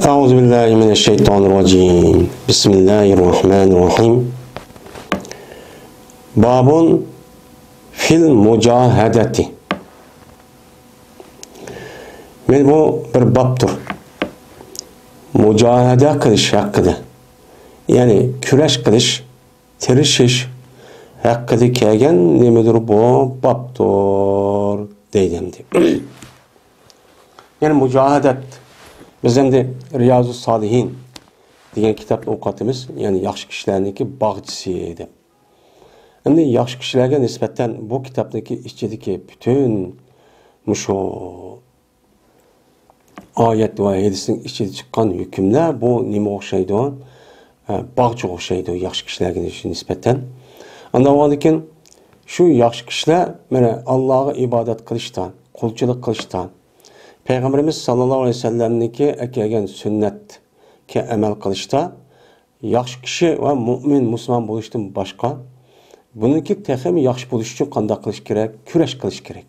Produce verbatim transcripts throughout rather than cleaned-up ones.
أعوذ بالله من الشيطان الرجيم. بسم الله الرحمن الرحيم. باب في المجاهدة. مانا بۇ بىر بابتۇر. مۇجاھىدە قىلىش ھەققىدە. يەنى كۈرەش قىلىش، تىرىشىش ھەققىدە كەلگەن نېمىدۇر بۇ بابتۇر دەيدۇ ئەمدى. يەنى مۇجاھىدەت. بىز ئەمدى رىيازۇ سالىھىن دېگەن كىتابنى ئوقۇۋاتىمىز. يەنى ياخشى كىشىلەرنىڭكى باغچىسى دەپ. ئەمدى ياخشى كىشىلەرگە نىسبەتەن بۇ كىتابنىڭكى ئىچىدىكى پۈتۈن مۇشۇ ئايەت ۋە ھەدىسنىڭ ئىچىدە چىققان ھۆكۈملەر بۇ نېمىگە ئوخشايدۇ؟ ھە، باغچىغا ئوخشايدۇ، ياخشى كىشىلەرگە نىسبەتەن. ئاندىن كېيىن شۇ ياخشى كىشىلەر مانا ئاللاغا ئىبادەت قىلىشتا، قۇلچىلىق قىلىشتا، پەيغەمبىرىمىز ساللاللاھۇ ئەلەيھى ۋەسەللەمنىڭكى ئەكەلگەن سۈننەتكە ئەمەل قىلىشتا، ياخشى كىشى ۋە مۇئمىن، مۇسۇلمان بولۇشتىن باشقا، بۇنىڭكى تېخىمۇ ياخشى بولۇش ئۈچۈن قانداق قىلىش كېرەك؟ كۈرەش قىلىش كېرەك.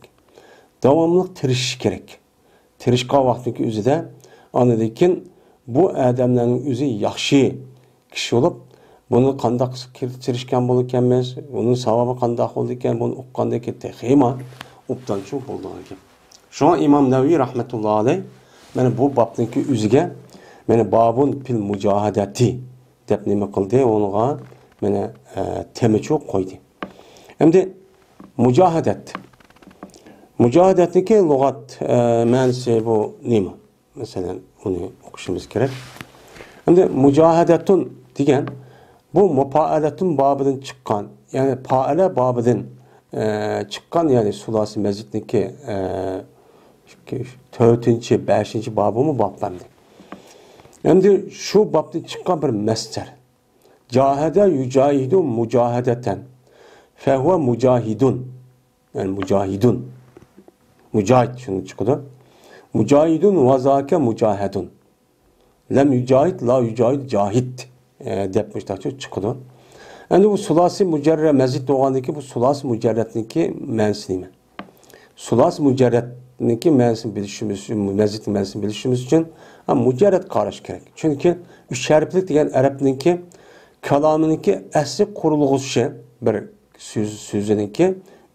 داۋاملىق تىرىشىش كېرەك. تىرىشقان ۋاقتىدىكى ئۆزىدە، ئاندىن كېيىن بۇ ئادەملەرنىڭ ئۆزى ياخشى كىشى بولۇپ، بۇنى قانداق تىرىشكەن بولىدىكەنمىز، بۇنىڭ ساۋابى قانداق بولىدىكەن، بۇنى ئۇققاندىن كېيىن تېخىمۇ ئوبدانچۇ بولىدىغان گەپ. شۇڭا ئىمام نەۋەۋى رەھمەتۇللا ئەلەيھ مانا بۇ بابنىڭكى ئۆزىگە مانا بابۇن پىل مۇجاھىدەتى دەپ نېمە قىلدى؟ ئۇنىڭغا مانا، ئە، تېمىچۇ قويدى. ئەمدى مۇجاھىدەت. مۇجاھىدەتنىڭكى لۇغەت، ئە، مەنىسى بۇ نېمە؟ مەسىلەن، ئۇنى ئوقۇشىمىز كېرەك. ئەمدى مۇجاھىدەتۇن دېگەن بۇ مۇپائەلەتۇن بابىدىن چىققان، يەنى پائەلە بابىدىن، ئە، چىققان، يەنى سۇلاسى مەزىدنىڭكى، ئە، تۆتىنچى، بەشىنچى بابىمۇ باب ئەمدى. ئەمدى شۇ بابتىن چىققان بىر مەسدەر. جاھەدە يۇجاھىدۇ مۇجاھەدەتەن. فەھۇۋە مۇجاھىدۇن. يەنى مۇجاھىدۇن. مۇجاھىد شۇنى چىقىدۇ. مۇجاھىدۇن ۋە زاكە مۇجاھەدۇن. لەم يۇجاھىد، لا يۇجاھىد، جاھىد، ئە، دەپ مۇشتاقچە چىقىدۇ. ئەمدى بۇ سۇلاسى مۇجەررەت مەزىد بولغاندىن كېيىن بۇ سۇلاسى مۇجەررەتنىڭكى مەنىسى نېمە؟ سۇلاسى مۇجەررەتنىڭكى مەنىسىنى بىلىشىمىز ئۈچۈن، مەزىدنىڭ مەنىسىنى بىلىشىمىز ئۈچۈن، ھە، مۇجەررەت قاراش كېرەك. چۈنكى ئۈچ ھەرپلىك دېگەن ئەرەبنىڭكى كالامىنىڭكى ئەسلى قۇرۇلغۇسى بىر سۆز، سۆزىنىڭكى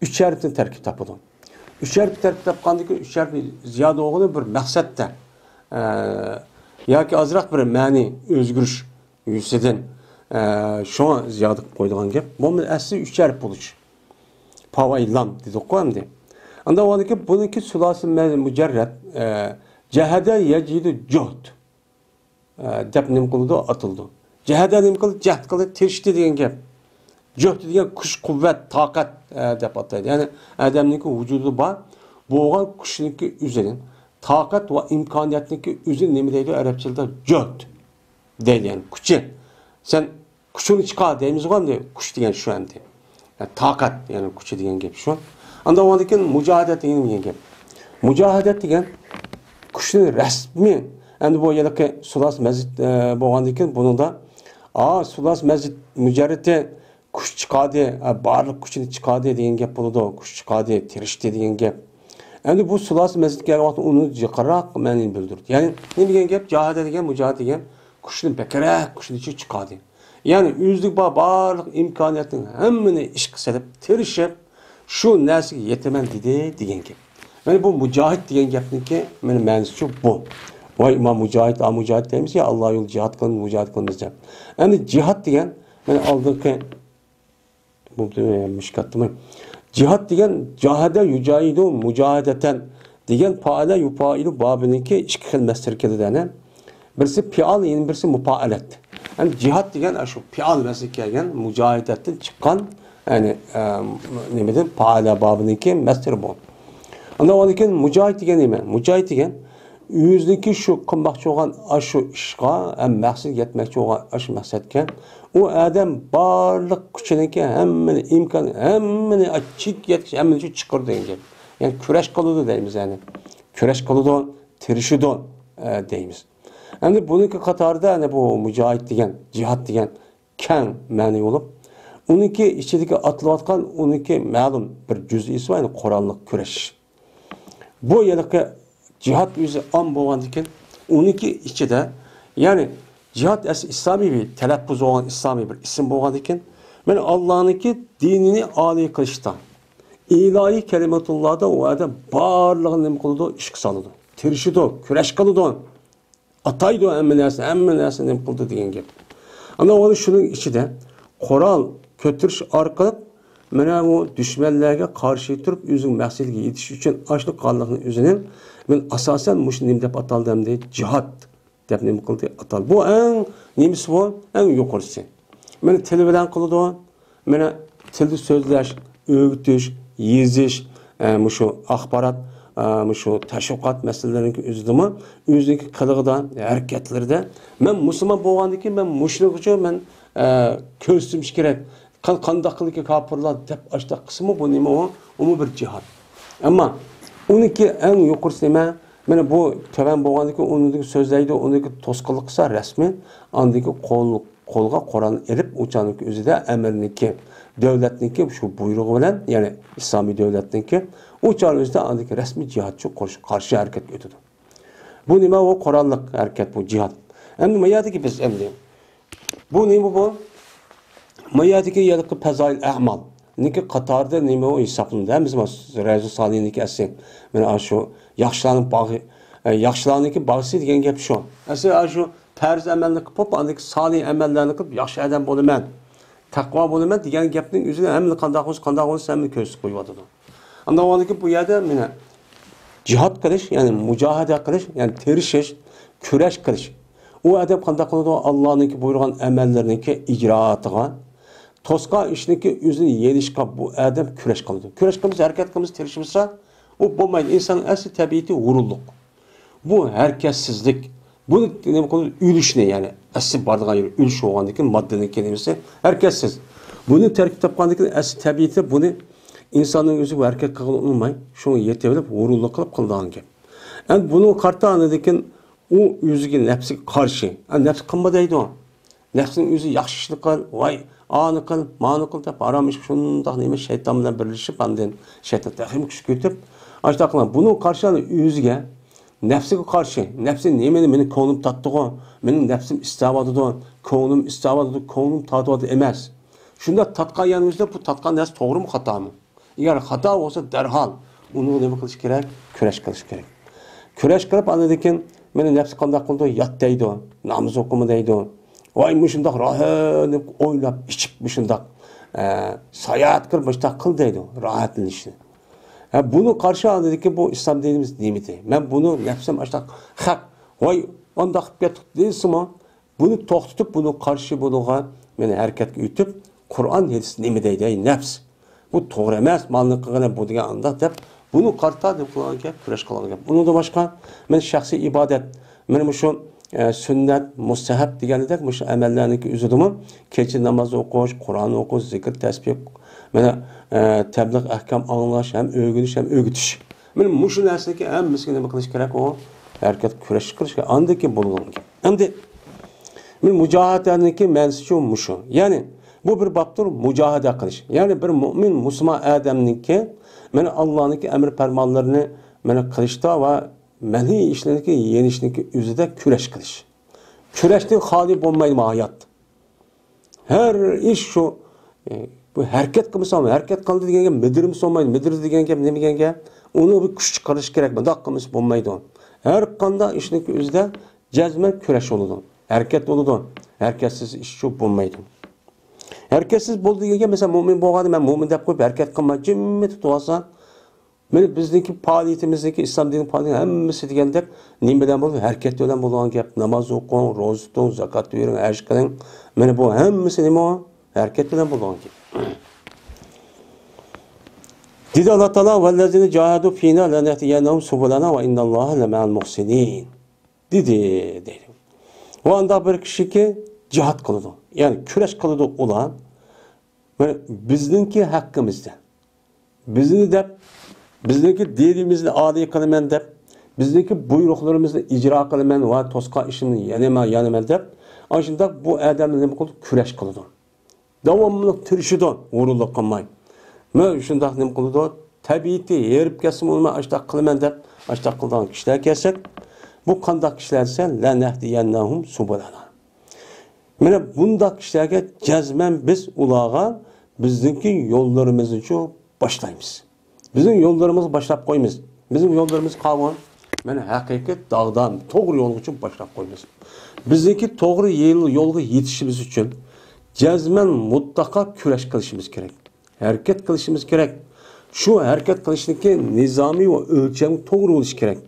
ئۈچ ھەرپتىن تەركىب تاپىدۇ. ئۈچ ھەرپ تەركىب تاپقاندىن كېيىن ئۈچ ھەرپ زىيادە بولغىنى بىر مەقسەتتە، ئە، ياكى ئازراق بىر مەنى ئۆزگىرىش يۈزىسىدىن، ئە، شۇڭا زىيادە قىلىپ قويىدىغان گەپ. بۇ ئەسلى ئۈچ ھەرپ بولۇش. پاۋاي لام دېدۇققۇ ئەمدى. ئاندىن بۇنىڭكى سۇلاسى مە-، مۇجەررەت، ئە، جەھەدە يەجىدۇ جۇھد. ئە، دەپ نېمە قىلىدۇ؟ ئاتىلىدۇ. جەھەدە نېمە قىلدى؟ جەھد قىلدى، تىرىشتى دېگەن گەپ. جۇھد دېگەن كۈچ، قۇۋۋەت، تاقەت، ئە، دەپ ئاتايدۇ. يەنى ئادەمنىڭكى ۋۇجۇدىدا بار بولغان كۈچنىڭكى ئۆزىنى، تاقەت ۋە ئىمكانىيەتنىڭكى ئۆزىنى نېمە دەيدۇ ئەرەبچىلىكتە؟ جۇھد دەيدۇ، يەنى كۈچى. سەن كۈچۈڭنى چىقار دەيمىزغۇ ئەمدى، كۈچ دېگەن شۇ ئەمدى. يا، تاقەت، يەنى كۈچى دېگەن گەپ شۇ. ئاندىن ئۇنىڭدىن كېيىن مۇجاھىدەت دېگەن، دېگەن گەپ. مۇجاھىدەت دېگەن كۈچنى رەسمىي، ئەمدى بۇ ھېلىقى سۇلاس مەزىت، ئە، بولغاندىن كېيىن بۇنىڭدا، ئا، سۇلاس مەزىت مۇجەررىتى كۈچ چىقاردى، ئە، بارلىق كۈچىنى چىقاردى دېگەن گەپ بولىدۇ. كۈچ چىقاردى، تىرىشتى دېگەن گەپ. ئەمدى بۇ سۇلاس مەزىت كەلگەن ۋاقىتتا ئۇنى يۇقىرىراق مەنىنى بىلدۈرىدۇ. يەنى نېمە دېگەن گەپ؟ جاھەدە دېگەن، مۇجاھىدە دېگەن كۈچنى بەكرەك، كۈچنى چىقاردى. يەنى ئۆزىدىكى بار بارلىق ئىمكانىيەتنىڭ ھەممىنى ئىشقا سېلىپ، تىرىشىپ، شۇ نەرسىگە يېتىمەن دېدى دېگەن گەپ. مانا بۇ مۇجاھىد دېگەن گەپنىڭكى مانا مەنىسىچۇ بۇ. ۋاي، ما مۇجاھىد، ئا مۇجاھىد دەيمىز يا، ئاللا يولىدا جىھاد قىلىمىز، مۇجاھىد قىلىمىز دەپ. ئەمدى جىھاد دېگەن مانا ئالدىنقى بۇ مۇشكاتتىمۇ؟ جىھاد دېگەن جاھەدە يۇجاھىدۇ مۇجاھىدەتەن دېگەن پائەلە يۇپائىلۇ بابىنىڭكى ئىككى خىل مەسدىرى كېلىدۇ، يەنى بىرسى پىئال، يەنە بىرسى مۇپائەلەت. يەنى جىھاد دېگەن ئاشۇ پىئال مەسدىرى كەلگەن مۇجاھىدەتتىن چىققان، يەنى، ئە، نېمىدىن؟ پائەلە بابىنىڭكى مەسدىرى بۇ. ئاندىن كېيىن مۇجاھىد دېگەن نېمە؟ مۇجاھىد دېگەن ئۆزىنىڭكى شۇ قىلماقچى بولغان ئاشۇ ئىشقا ھەم مەقسەتكە يەتمەكچى بولغان ئاشۇ مەقسەتكە ئۇ ئادەم بارلىق كۈچىنىڭكى ھەممىنى، ئىمكان، ھەممىنى، چېكى يەتكۈچە ھەممىنى چىقىرىدۇ دېگەن گەپ. يەنى كۈرەش قىلىدۇ دەيمىز، يەنى كۈرەش قىلىدۇ، تىرىشىدۇ، ئە، دەيمىز. ئەمدى بۇنىڭكى قاتارىدا، يەنى بۇ مۇجاھىد دېگەن، جىھاد دېگەن كەڭ مەنە بولۇپ، ئۇنىڭكى ئىچىدىكى ئاتىلىۋاتقان ئۇنىڭكى مەلۇم بىر جۈزئىسى بار، يەنى قوراللىق كۈرەش. بۇ ھېلىقى جىھاد ئۆزى ئام بولغاندىكىن، ئۇنىڭكى ئىچىدە يەنى جىھاد ئەسلى ئىسلامىي بىر تەلەپپۇز بولغان، ئىسلامىي بىر ئىسىم بولغاندىكىن، مانا ئاللانىڭكى دىنىنى ئالىي قىلىشتا، ئىلاھىي كەلىمەتۇللادا ئۇ ئادەم بارلىقىنى نېمە قىلىدۇ؟ ئىشقا سالىدۇ، تىرىشىدۇ، كۈرەش قىلىدۇ. ئاتايدۇ ھەممە نەرسە، ھەممە نەرسە نېمە قىلىدۇ دېگەن گەپ. ئانا ئۇنى شۇنىڭ ئىچىدە قورال كۆتۈرۈش ئارقىلىق مانا بۇ دۈشمەنلەرگە قارشى تۇرۇپ، ئۆزىنىڭ مەقسىتىگە يېتىش ئۈچۈن ئاشۇ قانلىقنى ئۆزىنى، مەن ئاساسەن مۇشۇ نېمە دەپ ئاتالدى ئەمدى؟ جىھاد دەپ نېمە قىلدى؟ ئاتالدى. بۇ ئەڭ نېمىسى بۇ؟ ئەڭ يۇقىرىسى. مانا تىل بىلەن قىلىدۇ. مانا تىلدا سۆزلەش، ئۆگىتىش، يېزىش، ئە، مۇشۇ ئاخبارات، ئە، مۇشۇ تەشۋىقات مەسىلىلىرىنىڭ ئۆزىدىمۇ، ئۆزىنىڭ قىلىقىدا، ھەرىكەتلىرىدە، مەن مۇسۇلمان بولغاندىن كېيىن مەن مۇشۇنىڭغىچۇ مەن، ئە، كۆرسىتىشىم كېرەك. قان-، قانداق قىلىدىكى كاپىرلار دەپ ئاشتاق قىلسىمۇ، بۇ نېمە ئۇ؟ ئۇمۇ بىر جىھاد. ئەمما ئۇنىڭكى ئەڭ يۇقىرىسى نېمە؟ مانا بۇ تۆۋەن بولغاندىن كېيىن ئۇنىڭدىن سۆزلەيدۇ، ئۇنىڭدىن توسقۇنلۇق قىلسا رەسمىي، ئاندىن كېيىن قول قولغا قورالنى ئېلىپ، ئۇ چاغنىڭكى ئۆزىدە ئەمىرنىڭكى، دۆلەتنىڭكى شۇ بۇيرۇقى بىلەن، يەنى ئىسلامىي دۆلەتنىڭكى، ئۇ چاغنىڭ ئۆزىدە ئاندىكى رەسمىي جىھادچى قۇرۇش، قارشى ھەرىكەتكە ئۆتىدۇ. بۇ نېمە؟ ئۇ قوراللىق ھەرىكەت، بۇ جىھاد. ئەمدى ما يەردىكى بىز ئەمدى، بۇ نېمە بۇ؟ ما يەردىكى يەنىكى پەزائىل ئەمالنىڭكى قاتارىدا نېمە ئۇ ھېسابلىنىدۇ؟ ھەممىسى رەزۇ سالىنىڭكى ئەسلى. مانا شۇ ياخشىلارنىڭ باغى، ئە، ياخشىلارنىڭكى باغىسى دېگەن گەپ شۇ. ئەسلى شۇ پەرز ئەمەلنى قىلىپ، ئاندىن كېيىن سالىھ ئەمەللەرنى قىلىپ، ياخشى ئادەم بولىمەن، تەقۋا بولىمەن دېگەن گەپنىڭ ئۆزىنى ھەممىنى قانداق بولسا، قانداق بولسا ھەممىنى كۆرسىتىپ قويۇۋاتىدۇ. ئاندىن كېيىن بۇ يەردە مانا جىھاد قىلىش، يەنى مۇجاھىدە قىلىش، يەنى تىرىشىش، كۈرەش قىلىش. ئۇ ئادەم قانداق قىلىدۇ؟ ئاللانىڭكى بۇيرۇغان ئەمەللىرىنىڭكى ئىجرائاتىغا، توسقان ئىشنىڭكى ئۆزىنى يېنىشقا بۇ ئادەم كۈرەش قىلىدۇ. كۈرەش قىلمىسا، ھەرىكەت قىلمىسا، تىرىشمىسا، ئۇ بولمايدۇ. ئىنساننىڭ ئەسلى تەبىئىتى غۇرۇرلۇق. بۇ ھەرىكەتسىزلىك. بۇنى نېمە قىلىدۇ؟ ئۆلۈشنى، يەنى ئەسلى بارىدىغان يېرى ئۆلۈش بولغاندىن كېيىن ماددىنىڭ كېلىمىسى ھەرىكەتسىز. بۇنى تەركىب تاپقاندىن كېيىن ئەسلى تەبىئىتى بۇنى ئىنساننىڭ ئۆزى بۇ ھەرىكەت قىلغىلى ئۇنىماي، شۇڭا يېتىۋېلىپ غۇرۇرلۇق قىلىپ قىلىدىغان گەپ. ئەمدى بۇنىڭغا قارىتا ئاندىن كېيىن ئۇ ئۆزىگە نەپسىگە قارشى. ئە، نەپسى قىلما دەيدۇ. نەپسىنىڭ ئۆزى ياخشى ئىشنى قىل، ۋاي، ئانى قىل، مانى قىل دەپ، ھارام ئىشقا شۇنداق نېمە شەيتان بىلەن بىرلىشىپ، ئاندىن شەيتان تېخىمۇ كۈچ كۆتۈپ، ئاشۇنداق قىلغان. بۇنىڭغا قارشى ئۆزىگە، نەپسىگە قارشى، نەپسى نېمىنى مېنىڭ كۆڭلۈم تارتتىغۇ، مېنىڭ نەپسىم ئىستەۋاتىدۇ، كۆڭلۈم ئىستەۋاتىدۇ، كۆڭلۈم تارتىۋاتىدۇ ئەمەس. شۇنداق تارتقان يەرنىڭىزدە بۇ تارتقان نەرسە توغرىمۇ خاتامۇ؟ ئەگەر خاتا بولسا، دەرھال ئۇنىڭغا نېمە قىلىش كېرەك؟ كۈرەش قىلىش كېرەك. كۈرەش قىلىپ، ئاندىن كېيىن مېنى نەپسى قانداق قىلىدۇ؟ يات دەيدۇ، ناماز ئوقۇما دەيدۇ. ۋاي، مۇشۇنداق راھەت دەپ ئويناپ، ئىچىپ، مۇشۇنداق، ئە، ساياھەت قىلىپ، مۇشۇنداق قىل دەيدۇ، راھەتلىنىشنى. ھە، بۇنى قارشى ئاندىن كېيىن بۇ ئىسلام دىنىمىز نېمىدى؟ مەن بۇنى نەپسىم ئاشۇنداق خەق، ۋاي، ئانداق قىلىپ كەتتۇق دېسىمۇ، بۇنى توختىتىپ، بۇنى قارشى بۇنىڭغا مەن ھەرىكەتكە ئۆتۈپ، قۇرئان، ھەدىس نېمە دەيدۇ، ئەي نەپس؟ بۇ توغرا ئەمەس، مانىنى قىلغىنە، بۇ دېگەن ئانداق دەپ، بۇنى قارتا نېمە قىلغان گەپ، كۈرەش قىلغان گەپ. ئۇنىڭدىن باشقا، مەن شەخسىي ئىبادەت، مەن مۇشۇ، ئە، سۈننەت، مۇستەھەب دېگەندەك مۇشۇ ئەمەللەرنىڭكى ئۆزىدىمۇ كېچە ناماز ئوقۇش، قۇرئان ئوقۇش، زىكىر، تەسبىھ، مانا، ئە، تەبلىغ ئەھكام ئاڭلاش، ھەم ئۆگىنىش، ھەم ئۆگىتىش. مانا مۇشۇ نەرسىنىڭكى ھەممىسىگە نېمە قىلىش كېرەك ئۇ؟ ھەرىكەت، كۈرەش قىلىش كېرەك. ئاندىن كېيىن بولىدىغان گەپ. ئەمدى مانا مۇجاھىدەنىڭكى مەنىسىچۇ مۇشۇ. يەنى بۇ بىر بابتۇر مۇجاھىدە قىلىش. يەنى بىر مۇئمىن، مۇسۇلمان ئادەمنىڭكى مانا ئاللانىڭكى ئەمر پەرمانلىرىنى مانا قىلىشتا ۋە مەنھىي ئىشلىرىنىڭكى يېنىشنىڭكى ئۆزىدە كۈرەش قىلىش. كۈرەشتىن خالىي بولمايدۇ ھايات. ھەر ئىش شۇ، ئى، بۇ ھەرىكەت قىلمىسام، ھەرىكەت قىلدى دېگەن گەپ مىدىرمىسا بولمايدۇ. مىدىر دېگەن گەپ نېمە دېگەن گەپ؟ ئۇنى بىر كۈچ چىقىرىش كېرەك. مۇنداق قىلمىسا بولمايدۇ. ھەر قانداق ئىشنىڭ ئۆزىدە جەزمەن كۈرەش بولىدۇ. ھەرىكەت بولىدۇ. ھەرىكەتسىز ئىش شۇ بولمايدۇ. ھەرىكەتسىز بولدى دېگەن گەپ، مەسىلەن، مۇئمىن بولغاندا مەن مۇئمىن دەپ قويۇپ ھەرىكەت قىلماي جىممىدە تۇرۇۋالسا، مانا بىزنىڭكى پائالىيىتىمىزنىڭكى، ئىسلام دىنى پائالىيىتىنىڭ ھەممىسى دېگەندەك نېمە بىلەن بولىدۇ؟ ھەرىكەت بىلەن بولىدىغان گەپ. ناماز ئوقۇڭ، روزا تۇتۇڭ، زاكات بېرىڭ، ھەج قىلىڭ. مانا بۇ ھەممىسى نېمە ئۇ؟ ھەرىكەت بىلەن بولىدىغان گەپ. دېدى ئاللا تائالا، «ۋەللەزىنە جاھەدۇ فىنا لەنەھدىيەننەھۇم سۇبۇلەنا ۋە ئىننەللاھە لەمەئەل مۇھسىنىن» دېدى، دەيدۇ. ۋە ئانداق بىر كىشىكى جىھاد قىلىدۇ، يەنى كۈرەش قىلىدۇ ئۇلار، مانا بىزنىڭكى ھەققىمىزدە. بىزنى دەپ، بىزنىڭكى دىنىمىزنى ئالىي قىلىمەن دەپ، بىزنىڭكى بۇيرۇقلىرىمىزنى ئىجرا قىلىمەن ۋە توسقان ئىشىمنى يانىمەن، يانىمەن دەپ، ئاشۇنداق بۇ ئادەمنى نېمە قىلىدۇ؟ كۈرەش قىلىدۇ. داۋاملىق تىرىشىدۇ، غۇرۇرلۇق قىلماي. مانا شۇنداق نېمە قىلىدۇ؟ تەبىئىتى ھېرىپ كەتسىمۇ، مەن ئاشۇنداق قىلىمەن دەپ، ئاشۇنداق قىلىدىغان كىشىلەر كەلسەك، بۇ قانداق كىشىلەر دېسە، لەنەھدىيەننەھۇم سۇبۇلەنا. مانا بۇنداق كىشىلەرگە جەزمەن بىز ئۇلارغا بىزنىڭكى يوللىرىمىزنىچۇ باشلايمىز. بىزنىڭ يوللىرىمىزنى باشلاپ قويىمىز. بىزنىڭ يوللىرىمىز قاۋۇن. مانا ھەقىقىي داغدام، توغرا يولغىچۇ باشلاپ قويىمىز. بىزنىڭكى توغرا يول-، يولغا يېتىشىمىز ئۈچۈن جەزمەن مۇتلەقا كۈرەش قىلىشىمىز كېرەك. ھەرىكەت قىلىشىمىز كېرەك. شۇ ھەرىكەت قىلىشنىڭكى نىزامى ۋە ئۆلچەمى توغرا بولۇشى كېرەك.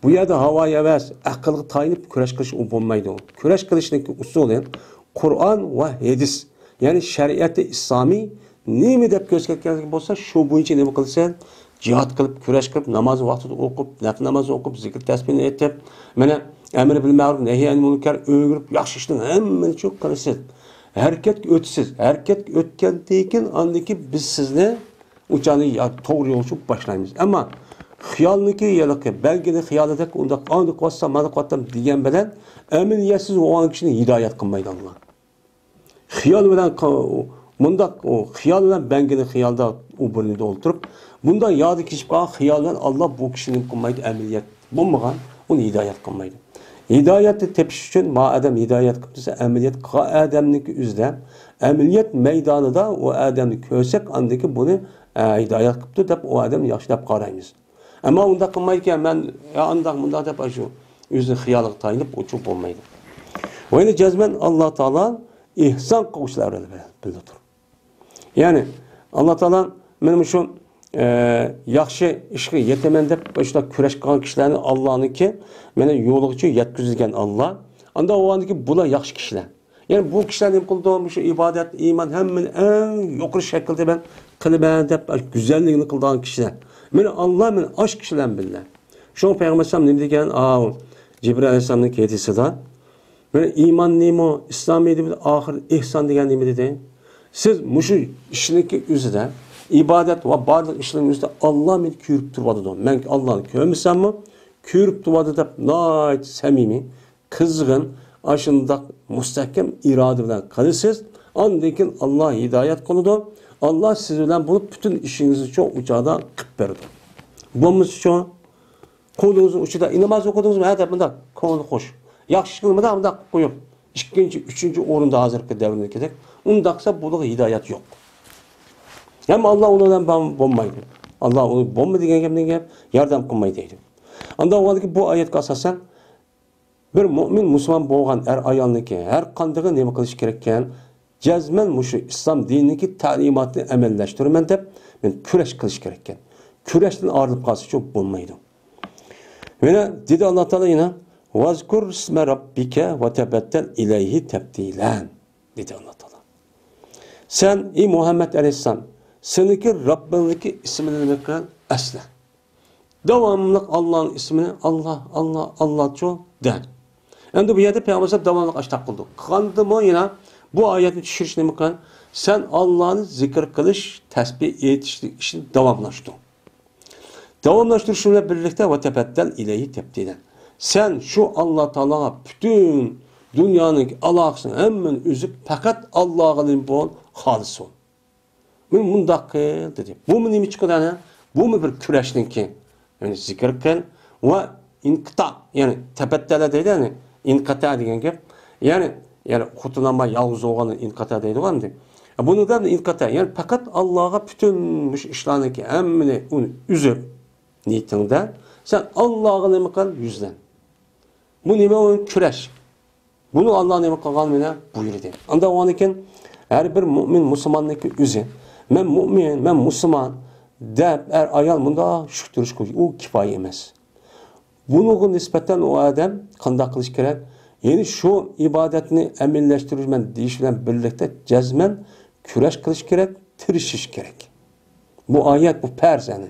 بۇ يەردە ھاۋا ھەۋەس، ئەقىلگە تايىنىپ كۈرەش قىلىش ئۇ بولمايدۇ. كۈرەش قىلىشنىڭكى ئۇسۇلى قۇرئان ۋە ھەدىس، يەنى شەرىئەتى ئىسلامىي نېمە دەپ كۆرسەتكەن بولسا، شۇ بويىچە نېمە قىلسا، جىھاد قىلىپ، كۈرەش قىلىپ، ناماز ۋاقتىدا ئوقۇپ، نەپلى ناماز ئوقۇپ، زىكىر تەسبىھنى ئېيتىپ، مانا ئەمر بىل مەرۇپ، نەھي ئەنىل مۇنكەر، ئۆگىنىپ، ياخشى ئىشنىڭ ھەممىنى شۇ قىلىسىز. ھەرىكەتكە ئۆتىسىز. ھەرىكەتكە ئۆتكەندىن كېيىن ئاندىن كېيىن بىز سىزنى ئۇ چاغدا يا-، توغرا يولغا چۈشۈپ باشلايمىز. ئەمما خىيالنىكى ھېلىقى بەلگىلىك خىيالىدەك ئۇنداق ئانداق قىلسام، مانداق قىلاتتىم دېگەن بىلەن ئەمەلىيەتسىز بولغان كىشىنى ھىدايەت قىلمايدۇ ئاللا. خىيال بىلەن ق-، مۇنداق ئۇ خىيال بىلەن بەلگىلىك خىيالدا ئۇ بۇرنىدا ئولتۇرۇپ، بۇنداق يادا كېچىپ قالغان خىيال بىلەن ئاللا بۇ كىشىنى قىلمايدۇ ئەمەلىيەت. بولمىغان، ئۇنى ھىدايەت قىلمايدۇ. ھىدايەتنى تېپىش ئۈچۈن ما ئادەم ھىدايەت قىلىپ دېسە، ئەمەلىيەت قىلغان ئادەمنىڭكى ئۆزىدە، ئەمەلىيەت مەيدانىدا ئۇ ئادەمنى كۆرسەك، ئاندىكى بۇنى، ئە، ھىدايەت قىپتۇ دەپ ئۇ ئادەمنى ياخشى دەپ قارايمىز. ئەمما ئۇنداق قىلمايدىكەن، مەن، يا ئانداق، مۇنداق دەپ ئاشۇ ئۆزىنىڭ خىيالىغا تايىنىپ ئۇچۇپ بولمايدۇ. ۋە يەنە جەزمەن ئاللا تائالا ئېھسان قىلغۇچىلار بىلەن بىللىدۇر. يەنى، ئاللا تائالا مانا مۇشۇ، ئە، ياخشى ئىشقا يېتىمەن دەپ شۇنداق كۈرەش قىلغان كىشىلەرنى ئاللانىڭكى مانا يولىغىچە يەتكۈزگەن ئاللا. ئاندا ئۇ ئاندىكى بۇلار ياخشى كىشىلەر. يەنى بۇ كىشىلەر نېمە قىلىدۇ؟ مۇشۇ ئىبادەت، ئىمان ھەممىنى ئەڭ يۇقىرى شەكىلدە مەن قىلىمەن دەپ گۈزەللىكنى قىلىدىغان كىشىلەر. مانا ئاللا مانا ئاشۇ كىشىلەر بىللە. شۇڭا پەيغەمبەر ئەلەيھىسسالام نېمە دېگەن؟ ئاۋۇ جىبرىل ئەلەيھىسسالامنىڭ ھەدىسىدا، مانا ئىمان نېمە، ئىسلام نېمە، ئاخىر ئېھسان دېگەن نېمە دېدى؟ سىز مۇشۇ ئىشنىڭكى ئۆزىدە ئىبادەت ۋە بارلىق ئىشلارنىڭ ئۆزىدە ئاللا مېنى كۆرۈپ تۇرۇۋاتىدۇ. مەن ئاللانى كۆرمىسەممۇ، كۆرۈپ تۇرۇۋاتىدۇ دەپ ناھايىتى سەمىمىي، قىزغىن، ئاشۇنداق مۇستەھكەم ئىرادە بىلەن قىلىسىز. ئاندىن كېيىن ئاللا ھىدايەت قىلىدۇ. ئاللا سىز بىلەن بولۇپ پۈتۈن ئىشىڭىزنى چوڭ ئۇچادا قىلىپ بېرىدۇ. بولمىسىچۇ؟ قولىڭىزنىڭ ئۇچىدا، ناماز ئوقۇدىڭىزمۇ؟ ھە دەپ مۇنداق كۆڭلى خوش. ياخشى ئىشنى مۇنداق، مۇنداق قىلىپ قويۇپ، ئىككىنچى، ئۈچىنچى ئورۇندا ھازىرقى دەۋردىكىدەك. ئۇنداقسا بۇنىڭغا ھىدايەت يوق. ھەم ئاللا ئۇنىڭ بىلەن بار-، بولمايدۇ. ئاللا ئۇنى بولما دېگەن گەپنىڭ گەپ، ياردەم قىلمايدۇ دەيدۇ. ئاندا ئۇ بۇ ئايەتكە ئاساسەن، بىر مۆمىن مۇسۇلمان بولغان ئەر ئايالنىڭكى ھەر قاندىقى نېمە قىلىشى كېرەككەن؟ جەزمەن مۇشۇ ئىسلام دىنىنىڭكى تەلىماتىنى ئەمەللەشتۈرىمەن دەپ، مەن كۈرەش قىلىش كېرەككەن. كۈرەشتىن ئايرىلىپ قالسىچۇ بولمايدۇ. يەنە دېدى ئاللا تائالا يەنە، «ۋەزكۇر ئىسمە رەببىكە ۋە تەبەتتەل ئىلەيھى تەبتىلەن» دېدى ئاللا تائالا. سەن، ئى مۇھەممەد ئەلەيھىسسالام، سېنىڭكى رەببىڭنىڭكى ئىسمىنى نېمە قىل؟ ئەسلە. داۋاملىق ئاللانىڭ ئىسمىنى ئاللا، ئاللا، ئاللاچۇ دە. ئەمدى بۇ يەردە پەيغەمبەر ئەلەيھىسسالام داۋاملىق ئاشتاق قىلدى. قاندىمۇ يەنە بۇ ئايەتنى چۈشۈرۈش نېمە قىل؟ سەن ئاللانى زىكىر قىلىش، تەسبىھ ئېيتىشلىق ئىشنى داۋاملاشتۇر. داۋاملاشتۇرۇش بىلەن بىرلىكتە ۋە تەبەتتەل ئىلەيھى تەبتىلەن. سەن شۇ ئاللا تائالاغا پۈتۈن دۇنيانىڭ ئالاقىسىنى ھەممىنى ئۈزۈپ، پەقەت ئاللاغا نېمە بول، خالىس بول. مانا مۇنداق قىل دېدى. بۇمۇ نېمە چىقىدۇ ئەنە؟ بۇمۇ بىر كۈرەشنىڭكى. يەنى زىكىر قىل ۋە ئىنقىتا، يەنى تەبەتتەلە دەيدۇ، يەنى ئىنقىتا دېگەن گەپ. يەنى، يەنى خوتۇن ئالماي يالغۇز بولغاننى ئىنقىتا دەيدىغۇ ئەمدى. بۇنىڭدا ئىنقىتا، يەنى پەقەت ئاللاغا پۈتۈن مۇشۇ ئىشلارنىڭكى ھەممىنى ئۇنى ئۈزۈپ، نىيىتىڭدە سەن ئاللاغا نېمە قىل؟ يۈزلەن. بۇ نېمە؟ ئۇ كۈرەش. بۇنى ئاللا نېمە قىلغان؟ مانا بۇيرۇدى. ئاندا ئۇنىڭدىن كېيىن ھەر بىر مۇئمىن مۇسۇلماننىڭكى ئۆزى، «مەن مۇئمىن، مەن مۇسۇلمان» دەپ ئەر ئايال مۇنداق شۈك تۇرۇشقا ئۇ كىپايە ئەمەس. بۇنىڭغا نىسبەتەن ئۇ ئادەم قانداق قىلىش كېرەك؟ يەنى شۇ ئىبادەتنى ئەمەلىيلەشتۈرىمەن دېيىش بىلەن بىرلىكتە جەزمەن كۈرەش قىلىش كېرەك، تىرىشىش كېرەك. بۇ ئايەت، بۇ پەرز، يەنى.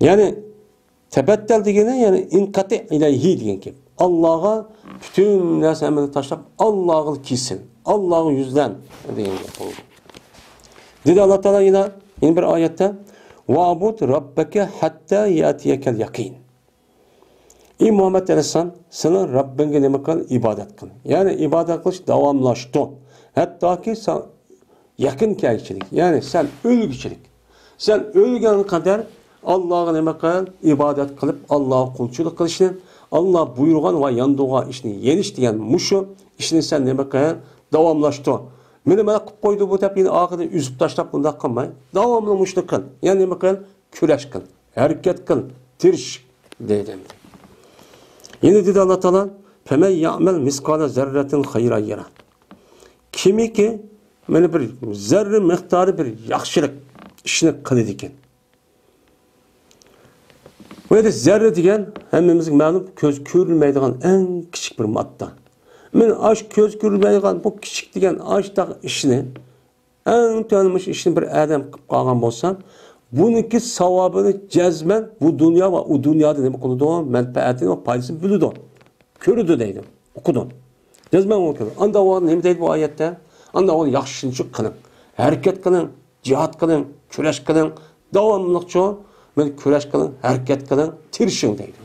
يەنى تەبەتتەل دېگىنى، يەنى ئىنقەتى ئىلەيھى دېگەن گەپ. ئاللاغا پۈتۈن نەرسە ئەمەلنى تاشلاپ، ئاللاغا كېسىل، ئاللاغا يۈزلەن دېگەن گەپ بولىدۇ. دېدى ئاللا تائالا يەنە، يەنە بىر ئايەتتە، «ۋەئبۇد رەببەكە ھەتتا يەئتىيەكەل يەقىن.» ئى مۇھەممەد ئەلەيھىسسالام، سېنىڭ رەببىڭگە نېمە قىل؟ ئىبادەت قىل. يەنى ئىبادەت قىلىش داۋاملاشتۇر. ھەتتاكى سەن يەقىن كەلگۈچىلىك، يەنى سەن ئۆلگۈچىلىك. سەن ئۆلگەن قەدەر ئاللاغا نېمە قىل؟ ئىبادەت قىلىپ، ئاللاغا قۇلچىلىق قىلىشنى، ئاللا بۇيرۇغان ۋە ياندۇرغان ئىشنى يېنىش دېگەن مۇشۇ ئىشنى سەن نېمە قىل؟ داۋاملاشتۇر. مېنى مانا قىلىپ قويدى بۇ دەپ، يەنە ئاخىرىدا ئۈزۈپ تاشلاپ بۇنداق قىلماي، داۋاملىق مۇشۇنى قىل. يەنە نېمە قىل؟ كۈرەش قىل، ھەرىكەت قىل، تىرىش، دەيدۇ. يەنە دېدى ئاللا تائالا، فَمَنْ يَعْمَلْ مِثْقَالَ ذَرَّةٍ خَيْرًا يَرَهُ. كىمكى مانا بىر زەررە مىقدارى بىر ياخشىلىق ئىشنى قىلىدىكەن. بۇ يەردە زەررە دېگەن ھەممىمىزگە مەلۇم، كۆز كۆرۈلمەيدىغان ئەڭ كىچىك بىر ماددا. مانا ئاشۇ كۆز كۆرۈلمەيدىغان بۇ كىچىك دېگەن ئاشۇنداق ئىشنى، ئەڭ تۆۋەن مۇشۇ ئىشنى بىر ئادەم قىلىپ قالغان بولسا، بۇنىڭكى ساۋابىنى جەزمەن بۇ دۇنيا ۋە ئۇ دۇنيادا نېمە قىلىدۇ؟ مەنپەئەتىنى ۋە پايدىسىنى بىلىدۇ. كۆرىدۇ دەيدۇ، ئۇقىدۇ. جەزمەن ئۇنى كۆرىدۇ. ئاندا ئۇ نېمە دەيدۇ بۇ ئايەتتە؟ ئاندا ئۇ ياخشى ئىشنى قىلىڭ. ھەرىكەت قىلىڭ، جىھاد قىلىڭ، كۈرەش قىلىڭ. داۋاملىقچۇ، مانا كۈرەش قىلىڭ، ھەرىكەت قىلىڭ، تىرىشىڭ دەيدۇ.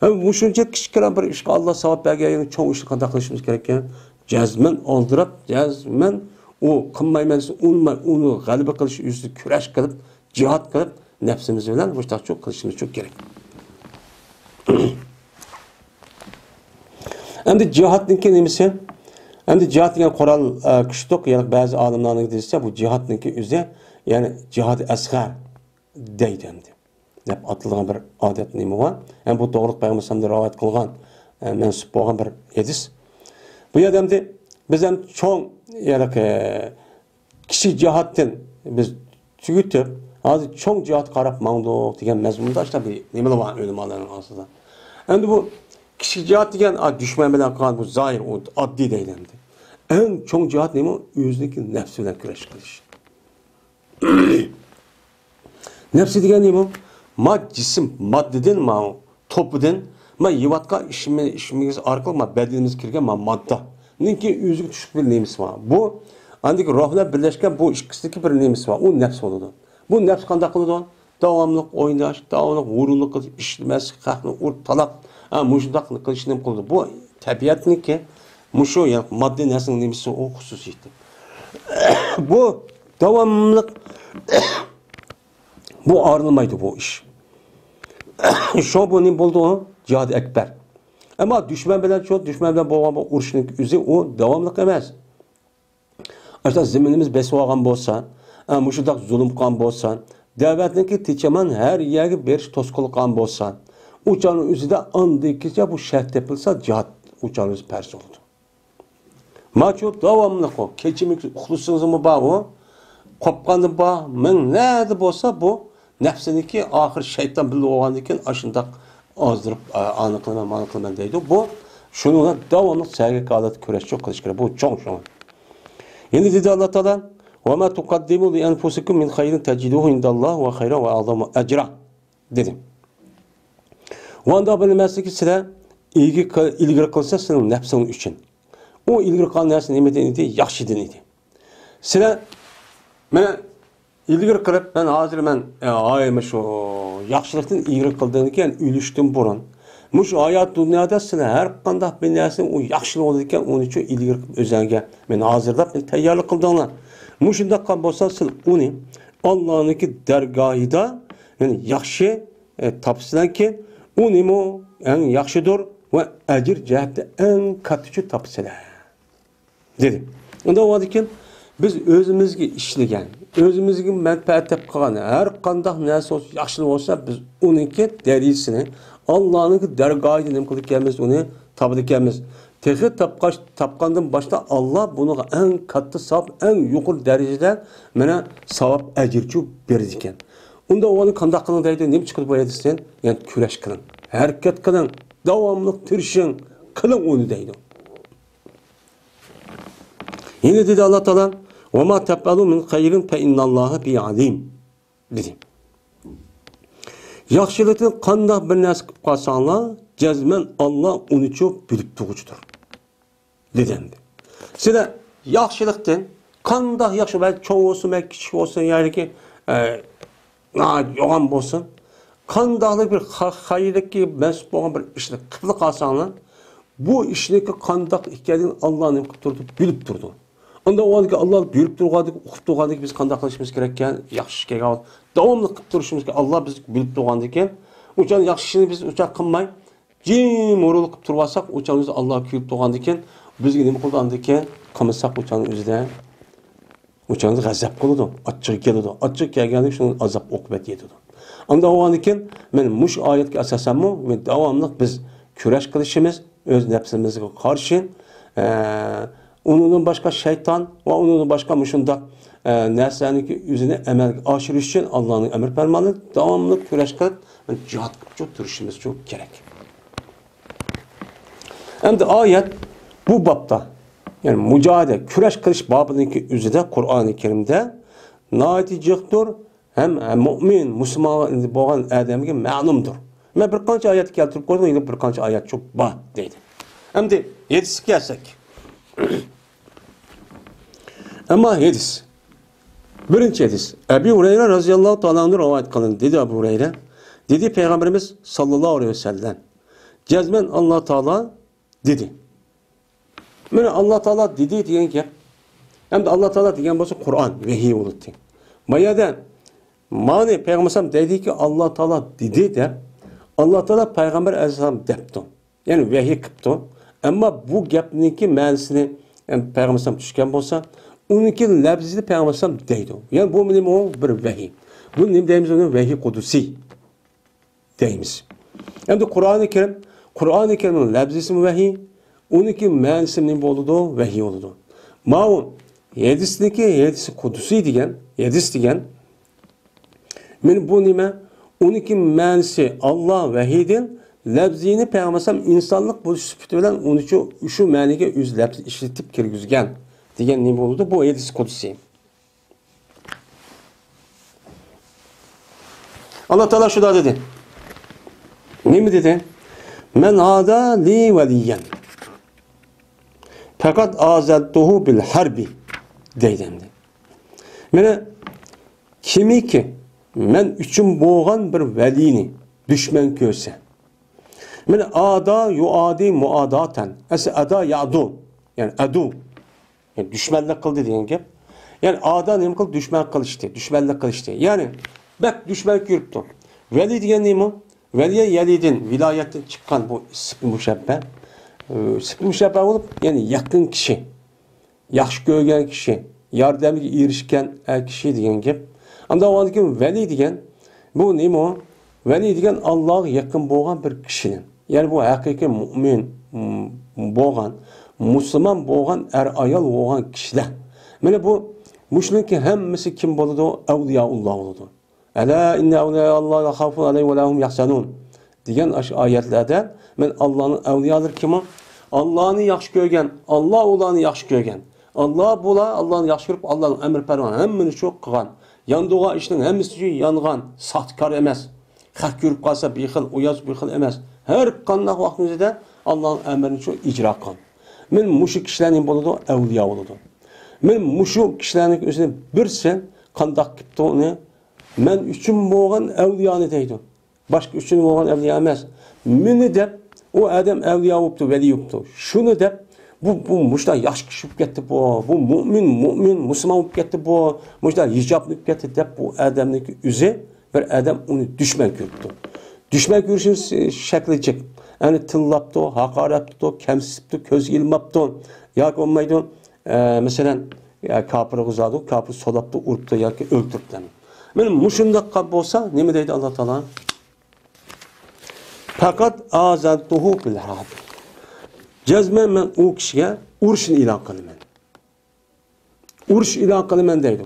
ھەم مۇشۇنچە كىچىككىنە بىر ئىشقا ئاللا ساۋاب بەرگەن يەرگە چوڭ ئىشنى قانداق قىلىشىمىز كېرەككەن؟ جەزمەن ئالدىراپ، جەزمەن ئۇ قىلمايمەن دېسە، ئۇنىماي، ئۇنى غەلىبە قىلىش يۈزىسىدە كۈرەش قىلىپ، جىھاد قىلىپ، نەپسىمىز بىلەن مۇشۇنداقچۇ قىلىشىمىزچۇ كېرەك. ئەمدى جىھادنىڭكى نېمىسى؟ ئەمدى جىھاد دېگەن قورال، ئە، كۈچلۈك، يەنى بەزى ئالىملارنىڭ دېيىشىچە، بۇ جىھادنىڭكى ئۆزى، يەنى جىھاد ئەسغەر دەيدۇ ئەمدى، دەپ ئاتىلىدىغان بىر ئادەت نېمە بار؟ ھەم بۇ توغرىلىق پەيغەمبەر ئەلەيھىسسالام رىۋايەت قىلغان، ئە، مەنسۇپ بولغان بىر ھەدىس. بۇ يەردە ئەمدى بىز ھەم چوڭ، يەنى، ئە، كىچىك جىھادتىن بىز تۈگىتىپ، ھازىر چوڭ جىھادقا قاراپ ماڭدۇق دېگەن مەزمۇندا ئاشۇنداق بىر نېمىلەر بار ئۆلىمالارنىڭ ئارىسىدا. ئەمدى بۇ كىچىك جىھاد دېگەن، ئا، دۈشمەن بىلەن قىلغان بۇ زاھىر، ئۇ ئاددىي دەيلى ئەمدى. ئەڭ چوڭ جىھاد نېمە؟ ئۆزىنىڭكى نەپسى بىلەن كۈرەش قىلىش. نەپسى دېگەن نېمە؟ ما جىسىم ماددىدىن، ما توپىدىن، ما يەۋاتقان ئىشمى-، ئىشمىز ئارقىلىق ما بەدىنىمىزگە كىرگەن ما ماددانىڭكى ئۆزىگە چۈشلۈك بىر نېمىسى بار. بۇ ئاندىكى روھ بىلەن بىرلەشكەن بۇ ئىككىسىدىكى بىر نېمىسى بار. ئۇ نەپس بولىدۇ. بۇ نەپس قانداق قىلىدۇ؟ داۋاملىق ئويناش، داۋاملىق ھۇرۇنلۇق قىلىش، ئىشلىمەسلىك، خەقنى ئۇرۇپ تالاپ، ھە، مۇشۇنداق قىلىش نېمە قىلىدۇ؟ بۇ تەبىئەتنىڭكى، مۇشۇ، يەنى ماددىي نەرسىنىڭ نېمىسى، ئۇ خۇسۇسىيىتى. بۇ داۋاملىق بۇ ئايرىلمايدۇ بۇ ئىش. شۇ بۇ نېمە بولىدۇ؟ جىھاد ئەكبەر. ئەمما دۈشمەن بىلەن شۇ، دۈشمەن بىلەن بولغان بۇ ئۇرۇشنىڭ ئۆزى ئۇ داۋاملىق ئەمەس. ئاشۇنداق زېمىنىمىز بېسىپ ئالغان بولسا، ئە، مۇشۇنداق زۇلۇم قىلغان بولسا، دەۋەتنىڭكى تېچەمان ھەر يەرگە بېرىش توسقۇنلۇق قىلغان بولسا، ئۇ چاغنىڭ ئۆزىدە ئاندىكىچە بۇ شەرت تېپىلسا، جىھاد ئۇ چاغنىڭ ئۆزى پەرز بولىدۇ. ماچۇ داۋاملىق ئۇ. كېچىمۇ ئۇخلىسىڭىزمۇ بار ئۇ. قوپقاندا بار، مىڭ نەدە بولسا بۇ نەپسىنىڭكى ئاخىر شەيتان بىللە بولغاندىن كېيىن ئاشۇنداق ئازدۇرۇپ، ئا، ئانى قىلىمەن، مانا قىلىمەن دەيدۇ. بۇ شۇنىڭ بىلەن داۋاملىق سەگەك ھالەتتە كۈرەشچۇ قىلىش كېرەك. بۇ چوڭ شۇڭا. يەنە دېدى ئاللا تائالا، «وَمَا تُقَدِّمُوا لِأَنْفُسِكُمْ مِنْ خَيْرٍ تَجِدُوهُ عِنْدَ اللَّهِ هُوَ خَيْرًا وَأَعْظَمَ أَجْرًا» دېدى. ۋە ئۇنداق بىر نېمە ئىكەنكى، سىلەر ئىلگىرى قىل-، ئىلگىرى قىلسا سىلەرنىڭ نەپسىڭىز ئۈچۈن. ئۇ ئىلگىرى قىلغان نەرسە نېمىدىن ئىدى؟ ياخشىدىن ئىدى. سىلەر مانا ئىلگىرى قىلىپ، مەن ھازىر مەن، ئە، ھاي، مۇشۇ ياخشىلىقتىن ئىلگىرى قىلدىڭكەن، ئۆلۈشتىن بۇرۇن. مۇشۇ ھايات دۇنيادا سىلەر ھەر قانداق بىر نەرسە ئۇ ياخشىلىق بولىدىكەن، ئۇنى شۇ ئىلگىرى قىلىپ ئۆزەڭگە مەن ھازىرلاپ، مەن تەييارلىق قىلدىڭلار. مۇشۇنداق قىلغان بولسا سىلەر ئۇنى ئاللانىڭكى دەرگاھىدا، يەنى ياخشى، ئە، تاپىسىلەركى، ئۇ نېمە ئەڭ ياخشىدۇر ۋە ئەجىر جەھەتتە ئەڭ كاتتىچۇ تاپىسىلەر. دېدى. ئۇنداق بولغاندىكىن، بىز ئۆزىمىزگە ئىشلىگەن، ئۆزىمىزگە مەنپەئەت تېپىپ قالغان ھەر قانداق نەرسە بولسا، ياخشى بولسا، بىز ئۇنىڭكى دەرىجىسىنى، ئاللانىڭكى دەرگاھىدا نېمە قىلىدىكەنمىز، ئۇنى تاپىدىكەنمىز. تېخى تاپقاچ-، تاپقاندىن باشتا، ئاللا بۇنىڭغا ئەڭ كاتتا ساۋاب، ئەڭ يۇقىرى دەرىجىدە مانا ساۋاب ئەجىرچۇ بېرىدىكەن. ئۇنداق بولغاندا قانداق قىلىڭ دەيدۇ، نېمە چىقىدۇ بۇ ھەدىستىن؟ يەنى كۈرەش قىلىڭ، ھەرىكەت قىلىڭ، داۋاملىق تىرىشىڭ، قىلىڭ ئۇنى دەيدۇ. يەنە دېدى ئاللا تائالا، «وَمَا تَفْعَلُوا مِنْ خَيْرٍ فَإِنَّ اللَّهَ بِهِ عَلِيمٌ» دېدى. ياخشىلىقتىن قانداق بىر نەرسە قىلىپ قالساڭلار، جەزمەن ئاللا ئۇنىچۇ بىلىپ تۇرغۇچىدۇر، دېدى ئەمدى. سىلەر ياخشىلىقتىن قانداق ياخشى، مەيلى چوڭ بولسۇن، مەيلى كىچىك بولسۇن، يەنىكى، ئە، ناھايىتى يوغان بولسۇن، قانداقلا بىر خا-، خەيرلىككە مەنسۇپ بولغان بىر ئىشنى قىلىپ قالساڭلار، بۇ ئىشنىڭكى قانداق ئىكەنلىكىنى ئاللا نېمە قىلىپ تۇرىدۇ؟ بىلىپ تۇرىدۇ. ئۇنداق بولغاندىكىن، ئاللا بۇيرۇپ تۇرغاندىكىن، ئۇقۇپ تۇرغاندىكىن بىز قانداق قىلىشىمىز كېرەككەن؟ ياخشى ئىش كەلگەن داۋاملىق قىلىپ تۇرۇشىمىز كېرەك. ئاللا بىز بىلىپ تۇرغاندىكىن، ئۇچان ياخشى ئىشنى بىز ئۇچان قىلماي، جىم ھۇرۇلۇق قىلىپ تۇرۇۋالساق، ئۇچان ئۆزى ئاللا كۆرۈپ تۇرغاندىكىن، بىزگە نېمە قىلىدۇ ئاندىكىن؟ قىلمىساق ئۇچان ئۆزىدە ئۇچان غەزەپ قىلىدۇ، ئاچچىقى كېلىدۇ. ئاچچىقى كەلگەندىن شۇنىڭ ئازاب ئوقۇبەت يېتىدۇ. ئانداق بولغاندىكىن، مەن مۇشۇ ئايەتكە ئاساسەنمۇ، مەن داۋاملىق بىز كۈرەش قىلىشىمىز، ئۆز نەپسىمىزگە قارشى، ئە، ئۇنىڭدىن باشقا شەيتان ۋە ئۇنىڭدىن باشقا مۇشۇنداق، ئە، نەرسىلەرنىڭكى ئۆزىنى ئەمەلگە ئاشۇرۇش ئۈچۈن ئاللانىڭ ئەمر پەرمانى داۋاملىق كۈرەش قىلىپ، جىھاد قىلىپ تۇرۇشىمىز كېرەك. ئەمدى ئايەت بۇ بابتا، يەنى مۇجاھىدە، كۈرەش قىلىش بابىنىڭكى ئۆزىدە قۇرئانى كەرىمدە ناھايىتى جىقتۇر، ھەم، ھەم مۇئمىن، مۇسۇلمان بولغان ئادەمگە مەلۇمدۇر. مەن بىر قانچە ئايەت كەلتۈرۈپ قويدۇم، يەنە بىر قانچە ئايەت شۇ بار دەيدۇ. ئەمدى ھەدىسكە كەلسەك. ئەمما ھەدىس. بىرىنچى ھەدىس. ئەبى ھۇرەيرە رەزىياللاھۇ تائالا ئەنھۇ رىۋايەت قىلىندى. دېدى ئەبۇ ھۇرەيرە. دېدى پەيغەمبىرىمىز ساللاللاھۇ ئەلەيھى ۋەسەللەم. جەزمەن ئاللا تائالا دېدى. مانا ئاللا تائالا دېدى دېگەن گەپ. ئەمدى ئاللا تائالا دېگەن بولسا قۇرئان، ۋەھىي بولاتتى. ما يەردە مانى پەيغەمبەر ئەلەيھىسسالام دەيدىكى، ئاللا تائالا دېدى دەپ، ئاللا تائالا پەيغەمبەر ئەلەيھىسسالام دەپتۇ. يەنى ۋەھىي قىپتۇ. ئەمما بۇ گەپنىڭكى مەنىسىنى، يەنى پەيغەمبەر ئەلەيھىسسالام چۈشكەن بولسا، ئۇنىڭكى لەپزىنى پەيغەمبەر ئەلەيھىسسالام دەيدۇ. يەنى بۇ نېمە ئۇ؟ بىر ۋەھىي. بۇ نېمە دەيمىز ئۇنى؟ ۋەھىي قۇدسىي دەيمىز. ئەمدى قۇرئانى كەرىم، قۇرئانى كەرىمنىڭ لەپزىسىمۇ ۋەھىي، ئۇنىڭكى مەنىسى نېمە بولىدۇ؟ ۋەھىي بولىدۇ. ماۋۇ ھەدىسنىڭكى، ھەدىسى قۇدسىي دېگەن، ھەدىس دېگەن، مانا بۇ نېمە؟ ئۇنىڭكى مەنىسى ئاللا ۋەھىيدىن، لەپزىنى پەيغەمبەر ئەلەيھىسسالام ئىنسانلىق بولۇش سۈپىتى بىلەن ئۇنى شۇ، شۇ مەنىگە ئۆزى لەپزى ئىشلىتىپ كىرگۈزگەن دېگەن نېمە بولىدۇ؟ بۇ ھەدىس قۇدسىي. ئاللا تائالا شۇنداق دېدى. نېمە دېدى؟ مەن ئادى لى ۋەلىيەن پەقەد ئازەنتۇھۇ بىل ھەربى دەيدۇ ئەمدى. مانا كىمكى مەن ئۈچۈن بولغان بىر ۋەلىينى دۈشمەن كۆرسە. مانا ئادا يۇئادى مۇئاداتەن. ئەسلى ئادا يەئدۇ. يەنى ئەدۇ. يەنى دۈشمەنلىك قىلدى دېگەن گەپ. يەنى ئادا نېمە قىلدى؟ دۈشمەن قىلىشتى، دۈشمەنلىك قىلىشتى. يەنى بەك دۈشمەن كۆرۈپتۇ. ۋەلى دېگەن نېمە؟ ۋەلىيە يەلىدىن، ۋىلايەتتىن چىققان بۇ ئىسمى مۇشەببە. ئى، ئىسمى مۇشەببە بولۇپ، يەنى يېقىن كىشى، ياخشى كۆرگەن كىشى، ياردەمگە ئېرىشكەن، ئە، كىشى دېگەن گەپ. ئانداق بولغاندىكىن ۋەلى دېگەن بۇ نېمە؟ ۋەلى دېگەن ئاللاغا يېقىن بولغان بىر كىشىنى. يەنى بۇ ھەقىقىي مۇئمىن، م-، بولغان، مۇسۇلمان بولغان ئەر-ئايال بولغان كىشىلەر. مانا بۇ، مۇشۇنىڭكى ھەممىسى كىم بولىدۇ؟ ئەۋلىيائۇللا بولىدۇ. ئەلا ئىننە ئەۋلىيائاللاھى لا خاۋفۇن ئەلەيھىم ۋە لا ھۇم يەھزەنۇن دېگەن ئاشۇ ئايەتلەردە مەن ئاللانىڭ ئەۋلىيالىرى كىم ئۇ؟ ئاللانى ياخشى كۆرگەن، ئاللا ئۇلارنى ياخشى كۆرگەن. ئاللا بۇلار ئاللانى ياخشى كۆرۈپ، ئاللانىڭ ئەمر پەرمان ھەممىنى شۇ قىلغان. ياندۇرغان ئىشنىڭ ھەممىسى ئۈچۈن يانغان، ساختىكار ئەمەس. خەق كۆرۈپ قالسا بىخىل، ئۇياز بىخىل ئەمەس. ھەر قانداق ۋاقىتنىڭ ئۆزىدە ئاللانىڭ ئەمرىنى شۇ ئىجرا قىلغان. مانا مۇشۇ كىشىلەر نېمە بولىدۇ؟ ئەۋلىيا بولىدۇ. مانا مۇشۇ كىشىلەرنىڭ ئۆزىنى بىرسى قانداق قىپتۇ ئۇنى؟ مەن ئۈچۈن بولغان ئەۋلىيانى دەيدۇ. باشقا ئۈچۈن بولغان ئەۋلىيا ئەمەس. مېنى دەپ، ئۇ ئادەم ئەۋلىيا بوپتۇ، ۋەلىي بوپتۇ. شۇنى دەپ، بۇ، بۇ مۇشۇنداق ياخشى كىشى بولۇپ كەتتى بۇ، بۇ مۆمىن، مۆمىن، مۇسۇلمان بولۇپ كەتتى بۇ، مۇشۇنداق ھىجابلىنىپ كەتتى دەپ، بۇ ئادەمنىڭكى ئۆزى بىر ئادەم ئۇنى دۈشمەن كۆرۈپتۇ. دۈشمەن كۆرۈشنىڭ شەكلى جىق. يەنى تىللاپتۇ، ھاقارەتلىتىپتۇ، كەمسىتىپتۇ، كۆزگە ئىلماپتۇ. ياكى بولمايدۇ، ئە، مەسىلەن، يا كاپىرغا زادۇ، كاپىر سولاپتۇ، ئۇرۇپتۇ ياكى ئۆلتۈرۈپتۇ. مانا مۇشۇنداق قىلىپ بولسا، نېمە دەيدۇ ئاللا تائالا؟ پەقەت ئازەنتۇھۇ بىل ھەرب. جەزمەن مەن ئۇ كىشىگە ئۇرۇشنى ئېلان قىلىمەن. ئۇرۇش ئېلان قىلىمەن دەيدۇ.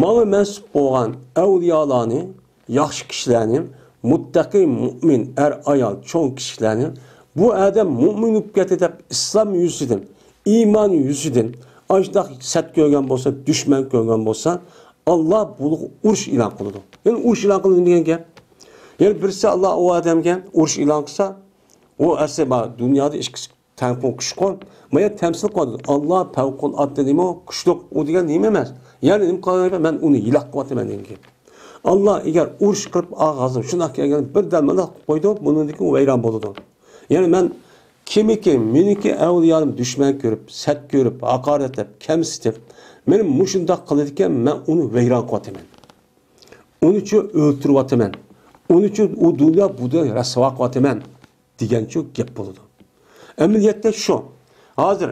ماڭا مەنسۇپ بولغان ئەۋلىيالارنى، ياخشى كىشىلەرنى، مۇتتەقىي مۇئمىن ئەر-ئايال، چوڭ كىشىلەرنى، بۇ ئادەم مۇئمىن بولۇپ كەتتى دەپ ئىسلام يۈزىدىن، ئىمان يۈزىدىن ئاشۇنداق سەت كۆرگەن بولسا، دۈشمەن كۆرگەن بولسا، ئاللا بۇلارغا ئۇرۇش ئېلان قىلىدۇ. يەنى ئۇرۇش ئېلان قىلىدۇ دېگەن گەپ. يەنى بىرسى ئاللا ئۇ ئادەمگە ئۇرۇش ئېلان قىلسا، ئۇ ئەسلى بار دۇنيادا ئىككىسى تەڭپۇڭ كۈچ-قۇ. مانا تەمسىل قىلىۋاتىدۇ. ئاللا پەۋقۇلئاددە نېمە ئۇ؟ كۈچلۈك ئۇ دېگەن نېمە ئەمەس. يەنى نېمە قىلغان گەپ؟ مەن ئۇنى ھېلاك قىلىۋاتىمەن دېگەن گەپ. ئاللا ئەگەر ئۇرۇش قىلىپ ئاغزىم شۇنداق كەلگەن بىردەم مانا قويدى، بۇنىڭدىن كېيىن ئۇ ۋەيران بولىدۇ. يەنى مەن كىمكى مېنىڭكى ئەۋلىيالىرىم دۈشمەن كۆرۈپ، سەت كۆرۈپ، ھاقارەتلەپ، كەمسىتىپ، مېنى مۇشۇنداق قىلىدىكەن، مەن ئۇنى ۋەيران قىلىۋاتىمەن. ئۇنىچۇ ئۆلتۈرۈۋاتىمەن. ئۇنىچۇ ئۇ دۇنيا، بۇ دۇنيا رەسۋا قىلىۋاتىمەن، دېگەنچۇ گەپ بولىدۇ. ئەمەلىيەتتە شۇ. ھازىر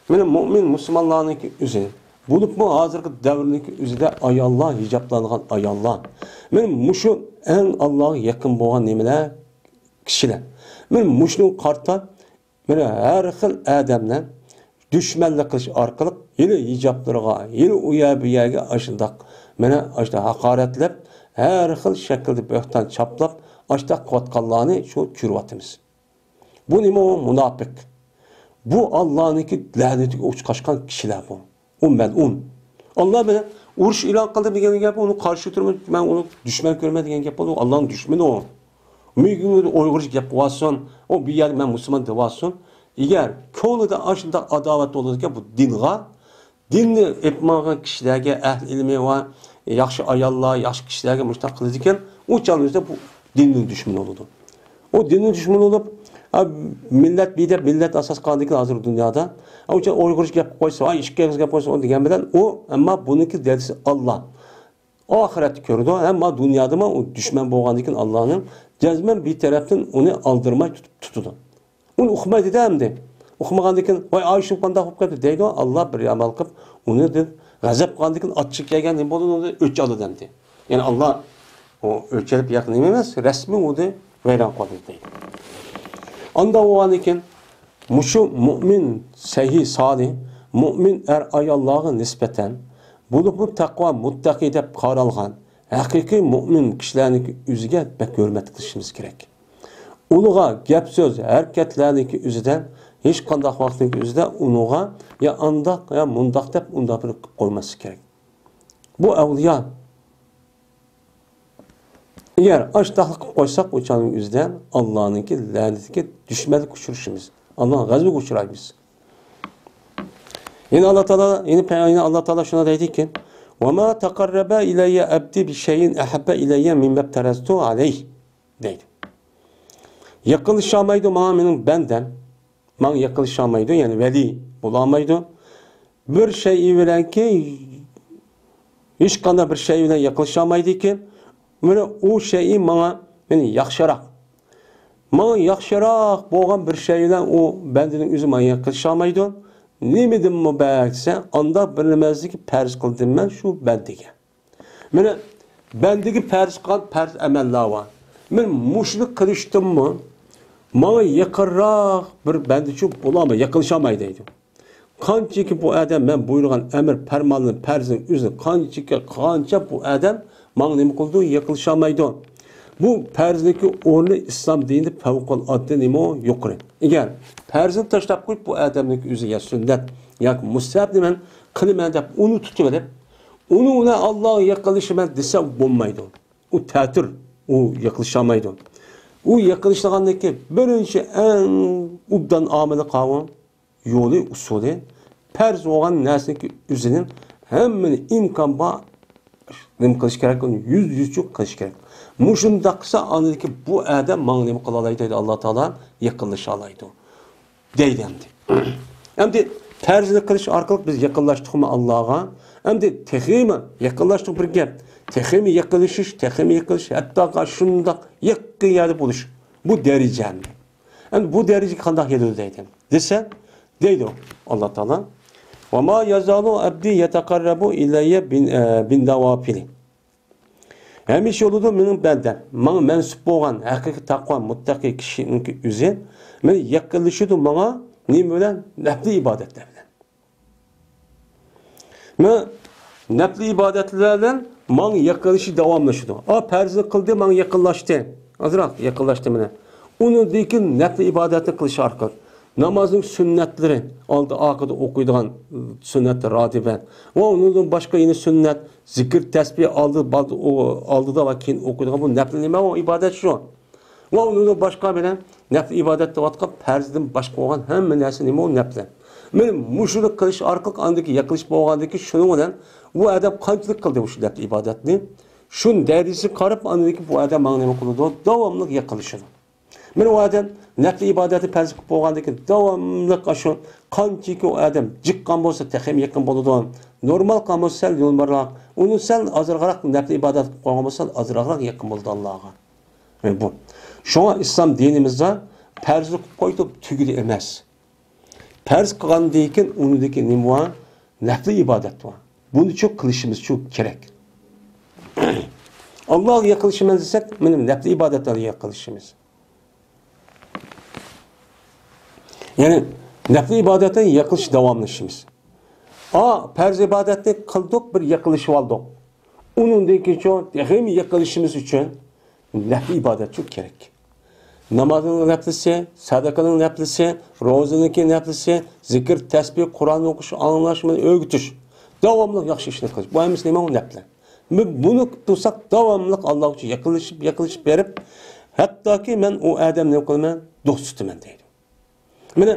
مېنى مۇئمىن مۇسۇلمانلارنىڭكى ئۆزى، بولۇپمۇ ھازىرقى دەۋرنىڭكى ئۆزىدە ئاياللار، ھىجابلانغان ئاياللار، مېنى مۇشۇ ئەڭ ئاللاغا يېقىن بولغان نېمىلەر، كىشىلەر، مېنى مۇشۇنىڭغا قارىتا مانا ھەر خىل ئادەملەر دۈشمەنلىك قىلىش ئارقىلىق يەنە ھىجابلىرىغا، يەنە ئۇ يەر بۇ يەرگە ئاشۇنداق، مانا ئاشۇنداق ھاقارەتلەپ، ھەر خىل شەكىلدە بۆھتان چاپلاپ، ئاشۇنداق قىلىۋاتقانلارنى شۇ كۆرۈۋاتىمىز. بۇ نېمە ئۇ؟ مۇناپىق. بۇ ئاللانىڭكى لەنىتىگە ئۇچراشقان كىشىلەر بۇ. ئۇ مەلئۇن. ئاللا مانا ئۇرۇش ئېلان قىلدى دېگەن گەپ، ئۇنى قارشى تۇرىمەن، مەن ئۇنى دۈشمەن كۆرىمەن دېگەن گەپ بولدى. ئاللانىڭ دۈشمىنى ئۇ. مېنىڭ ئۇيغۇرچە گەپ قىلىۋاتسۇن، ئۇ بۇ يەردە مەن مۇسۇلمان دەۋاتسۇن. ئەگەر كۆڭلىدە ئاشۇنداق ئاداۋەت بولىدىكەن بۇ دىنغا، دىننى ئېلىپ ماڭغان كىشىلەرگە، ئەھلى ئىلمى ۋە ياخشى ئاياللار، ياخشى كىشىلەرگە مۇشۇنداق قىلىدىكەن، ئۇ چاغنىڭ ئۆزىدە بۇ دىننىڭ دۈشمىنى بولىدۇ. ئۇ دىننىڭ دۈشمىنى بولۇپ، ئا، مىللەت بىدەپ، مىللەت ئاساس قىلغاندىكىن ھازىر دۇنيادا، ئا، ئۇ ئۇيغۇرچە گەپ قويسا، ئا، ئىككى ئېغىز گەپ قويسا، ئۇ دېگەن بىلەن ئۇ، ئەمما بۇنىڭكى دەلىسى ئاللا. ئاخىرەتتە كۆرىدۇ، ئەمما دۇنيادىمۇ ئۇ دۈشمەن بولغاندىكىن ئاللانىڭ جەزمەن بىر تەرەپتىن ئۇنى ئالدىرىماي تۇتۇپ، تۇتىدۇ. ئۇنى ئۇقمايدۇ-دە ئەمدى. ئۇقمىغاندىكىن، ۋاي، ئايشۇ قانداق بولۇپ كەتتى دەيدۇ. ئاللا بىر ئامال قىلىپ، ئۇنى دەپ غەزەپ قىلغاندىكىن ئاچچىقى كەلگەن نېمە بولىدۇ، ئۇنى ئۆچ ئالىدۇ ئەمدى. يەنى ئاللا ئۇ ئۆچ ئېلىپ ياق نېمە ئەمەس، رەسمىي ئۇنى ۋەيران قىلىدۇ دەيدۇ. ئاندا بولغاندىكىن، مۇشۇ مۇئمىن، سەھىھ، سالىھ، مۇئمىن ئەر ئاياللارغا نىسبەتەن، بولۇپمۇ تەقۋا، مۇتتەقى دەپ قارالغان ھەقىقىي مۇئمىن كىشىلەرنىڭكى ئۆزىگە بەك ھۆرمەت قىلىشىمىز كېرەك. ئۇلىغا گەپ-سۆز، ھەرىكەتلەرنىڭكى ئۆزىدە، ھېچقانداق ۋاقىتنىڭكى ئۆزىدە ئۇنىڭغا يا ئانداق، يا مۇنداق دەپ ئۇنداق بىر قىلىپ قويماسلىق كېرەك. بۇ ئەۋلىيا. ئەگەر ئاشتاقلىق قىلىپ قويساق، ئۇ چاغنىڭ ئۆزىدە ئاللانىڭكى لەنىتىگە، دۈشمەنلىككە ئۇچرىشىمىز. ئاللانىڭ غەزىپىگە ئۇچرايمىز. يەنە ئاللا تائالا، يەنە پە-، يەنە ئاللا تائالا شۇنداق دەيدىكى، «وما تقرب إلي عبدي بشيء أحب إلي مما افترضته عليه» دەيدۇ. يېقىنلىشالمايدۇ ماڭا مېنىڭ بەندەم. ماڭا يېقىنلىشالمايدۇ، يەنى ۋەلىي بولالمايدۇ. بىر شەيئى بىلەنكى، ھېچقانداق بىر شەيئى بىلەن يېقىنلىشالمايدىكەن. مانا ئۇ شەيئى ماڭا، مېنى ياخشىراق. ماڭا ياخشىراق بولغان بىر شەي بىلەن ئۇ بەندىنىڭ ئۆزى ماڭا يېقىنلىشالمايدۇ. نېمىدىنمۇ بەك دېسە، ئاندا بىر نېمەسىكى پەرز قىلدىم مەن شۇ بەندىگە. مانا بەندىگە پەرز قىلغان پەرز ئەمەللەر بار. مانا مۇشۇنى قىلىشتىنمۇ ماڭا يېقىنراق بىر بەندىچۇ بولالماي، يېقىنلىشالماي دەيدۇ. قانچىكى بۇ ئادەم مەن بۇيرۇغان ئەمر پەرماننى، پەرزنىڭ ئۆزىنى قانچىكى، قانچە بۇ ئادەم ماڭا نېمە قىلىدۇ، يېقىنلىشالمايدۇ. بۇ پەرزنىڭكى ئورنى ئىسلام دىنىدا پەۋقۇلئاددە نېمە يۇقىرى. ئەگەر پەرزنى تاشلاپ قويۇپ، بۇ ئادەمنىڭكى ئۆزى يا سۈننەت ياكى مۇستەھەبنى مەن قىلىمەن دەپ ئۇنى تۇتۇۋېلىپ، ئۇنىڭ بىلەن ئاللاغا يېقىنلىشىمەن دېسە بولمايدۇ. ئۇ تەتۈر، ئۇ يېقىنلىشالمايدۇ. ئۇ يېقىنلىشىدىغاندىكى بىرىنچى ئەڭ ئوبدان ئامىلى قاۋۇ، يولى، ئۇسۇلى، پەرز بولغان نەرسىنىڭكى ئۆزىنىڭ ھەممىنى ئىمكان بار نېمە قىلىش كېرەك، ئۇنى يۈز يۈزچە قىلىش كېرەك. مۇشۇنداق قىلسا، ئاندىكى بۇ ئادەم ماڭا نېمە قىلالايدۇ دەيدۇ، ئاللا تائالا يېقىنلىشالايدۇ. دەيدۇ ئەمدى. ئەمدى پەرزنى قىلىش ئارقىلىق بىز يېقىنلاشتۇقمۇ ئاللاغا؟ ئەمدى تېخىمۇ يېقىنلاشتۇق بىر گەپ. تېخىمۇ يېقىنلىشىش، تېخىمۇ يېقىنلىشىش، ھەتتا شۇنداق يېقىن يەردە بولۇش. بۇ دەرىجە ئەمدى. ئەمدى بۇ دەرىجىگە قانداق يېتىدۇ دەيدۇ. دېسە، دەيدۇ ئاللا تائالا، «وما يزال عبدي يتقرب إلي بالنوافل». ھەمىشە بولىدۇ مېنىڭ بەندەم، ماڭا مەنسۇپ بولغان ھەقىقىي تەقۋا مۇتتەقىي كىشىنىڭكى ئۆزى مېنى يېقىنلىشىدۇ ماڭا نېمە بىلەن؟ نەپلى ئىبادەتلەر بىلەن. مانا نەپلى ئىبادەتلەر بىلەن ماڭا يېقىنلىشىش داۋاملىشىدۇ. ئا، پەرزنى قىلدى، ماڭا يېقىنلاشتى. ئازراق يېقىنلاشتى مانا. ئۇنىڭدىن كېيىن نەپلى ئىبادەتنى قىلىش ئارقىلىق نامازنىڭ سۈننەتلىرى، ئالدى ئارقىدا ئوقۇيدىغان سۈننەت راتىبە ۋە ئۇنىڭدىن باشقا يەنە سۈننەت، زىكىر، تەسبىھ ئالدى، ئالدىدا ۋە كېيىن ئوقۇيدىغان بۇ نەپلى نېمە؟ ئۇ ئىبادەت شۇ. ۋە ئۇنىڭدىن باشقا بىلەن نەپلى ئىبادەت دەۋاتقان پەرزدىن باشقا بولغان ھەممە نەرسە نېمە؟ ئۇ نەپلى. مانا مۇشۇنى قىلىش ئارقىلىق ئاندىكى يېقىنلىشىپ بولغاندىكى شۇنىڭ بىلەن ئۇ ئادەم قانچىلىك قىلدى مۇشۇ نەپلى ئىبادەتنى؟ شۇ دەرىجىسىگە قاراپ ئاندىكى بۇ ئادەم ماڭا نېمە قىلىدۇ؟ داۋاملىق يېقىنلىشىدۇ. مانا ئۇ ئادەم نەپلى ئىبادەتنى پەرز قىلىپ بولغاندىن كېيىن داۋاملىق ئاشۇ قانچىكى ئۇ ئادەم جىققان بولسا تېخىمۇ يېقىن بولىدۇ. نورمال قىلغان بولسا سەل يولۋاسراق، ئۇنى سەل ئازراقراق نەپلى ئىبادەت قىلىپ قويغان بولسا سەل ئازراقراق يېقىن بولىدۇ ئاللاغا. مانا بۇ. شۇڭا ئىسلام دىنىمىزدا پەرز قىلىپ قويۇپ تۈگىدى ئەمەس. پەرز قىلغاندىن كېيىن ئۇنىڭدىكى نېمە بار؟ نەپلى ئىبادەت بار. بۇنىچۇ قىلىشىمىزچۇ كېرەك. ئاللاغا يېقىنلىشىمەن دېسەك، مانا نەپلى ئىبادەتلەرگە يېقىنلىشىمىز. يەنى نەپلى ئىبادەتتە يېقىنلىشىش داۋاملىشىمىز. ئا، پەرز ئىبادەتنى قىلدۇق، بىر يېقىنلىشىپ ئالدۇق. ئۇنىڭدىن كېيىنچۇ تېخىمۇ يېقىنلىشىشىمىز ئۈچۈن نەپلى ئىبادەتچۇ كېرەك. نامازنىڭ نەپلىسى، سەدىقىنىڭ نەپلىسى، روزىنىڭكى نەپلىسى، زىكىر، تەسبىھ، قۇرئان ئوقۇش، ئاڭلاش، مانا ئۆگىتىش. داۋاملىق ياخشى ئىشنى قىلىش. بۇ ھەممىسى نېمە؟ ئۇ نەپلى. بۇ-، بۇنى تۇرساق داۋاملىق ئاللا ئۈچۈن يېقىنلىشىپ، يېقىنلىشىپ بېرىپ، ھەتتاكى مەن ئۇ ئادەمنى نېمە قىلىمەن؟ دوست تۇتىمەن دەيدۇ. مانا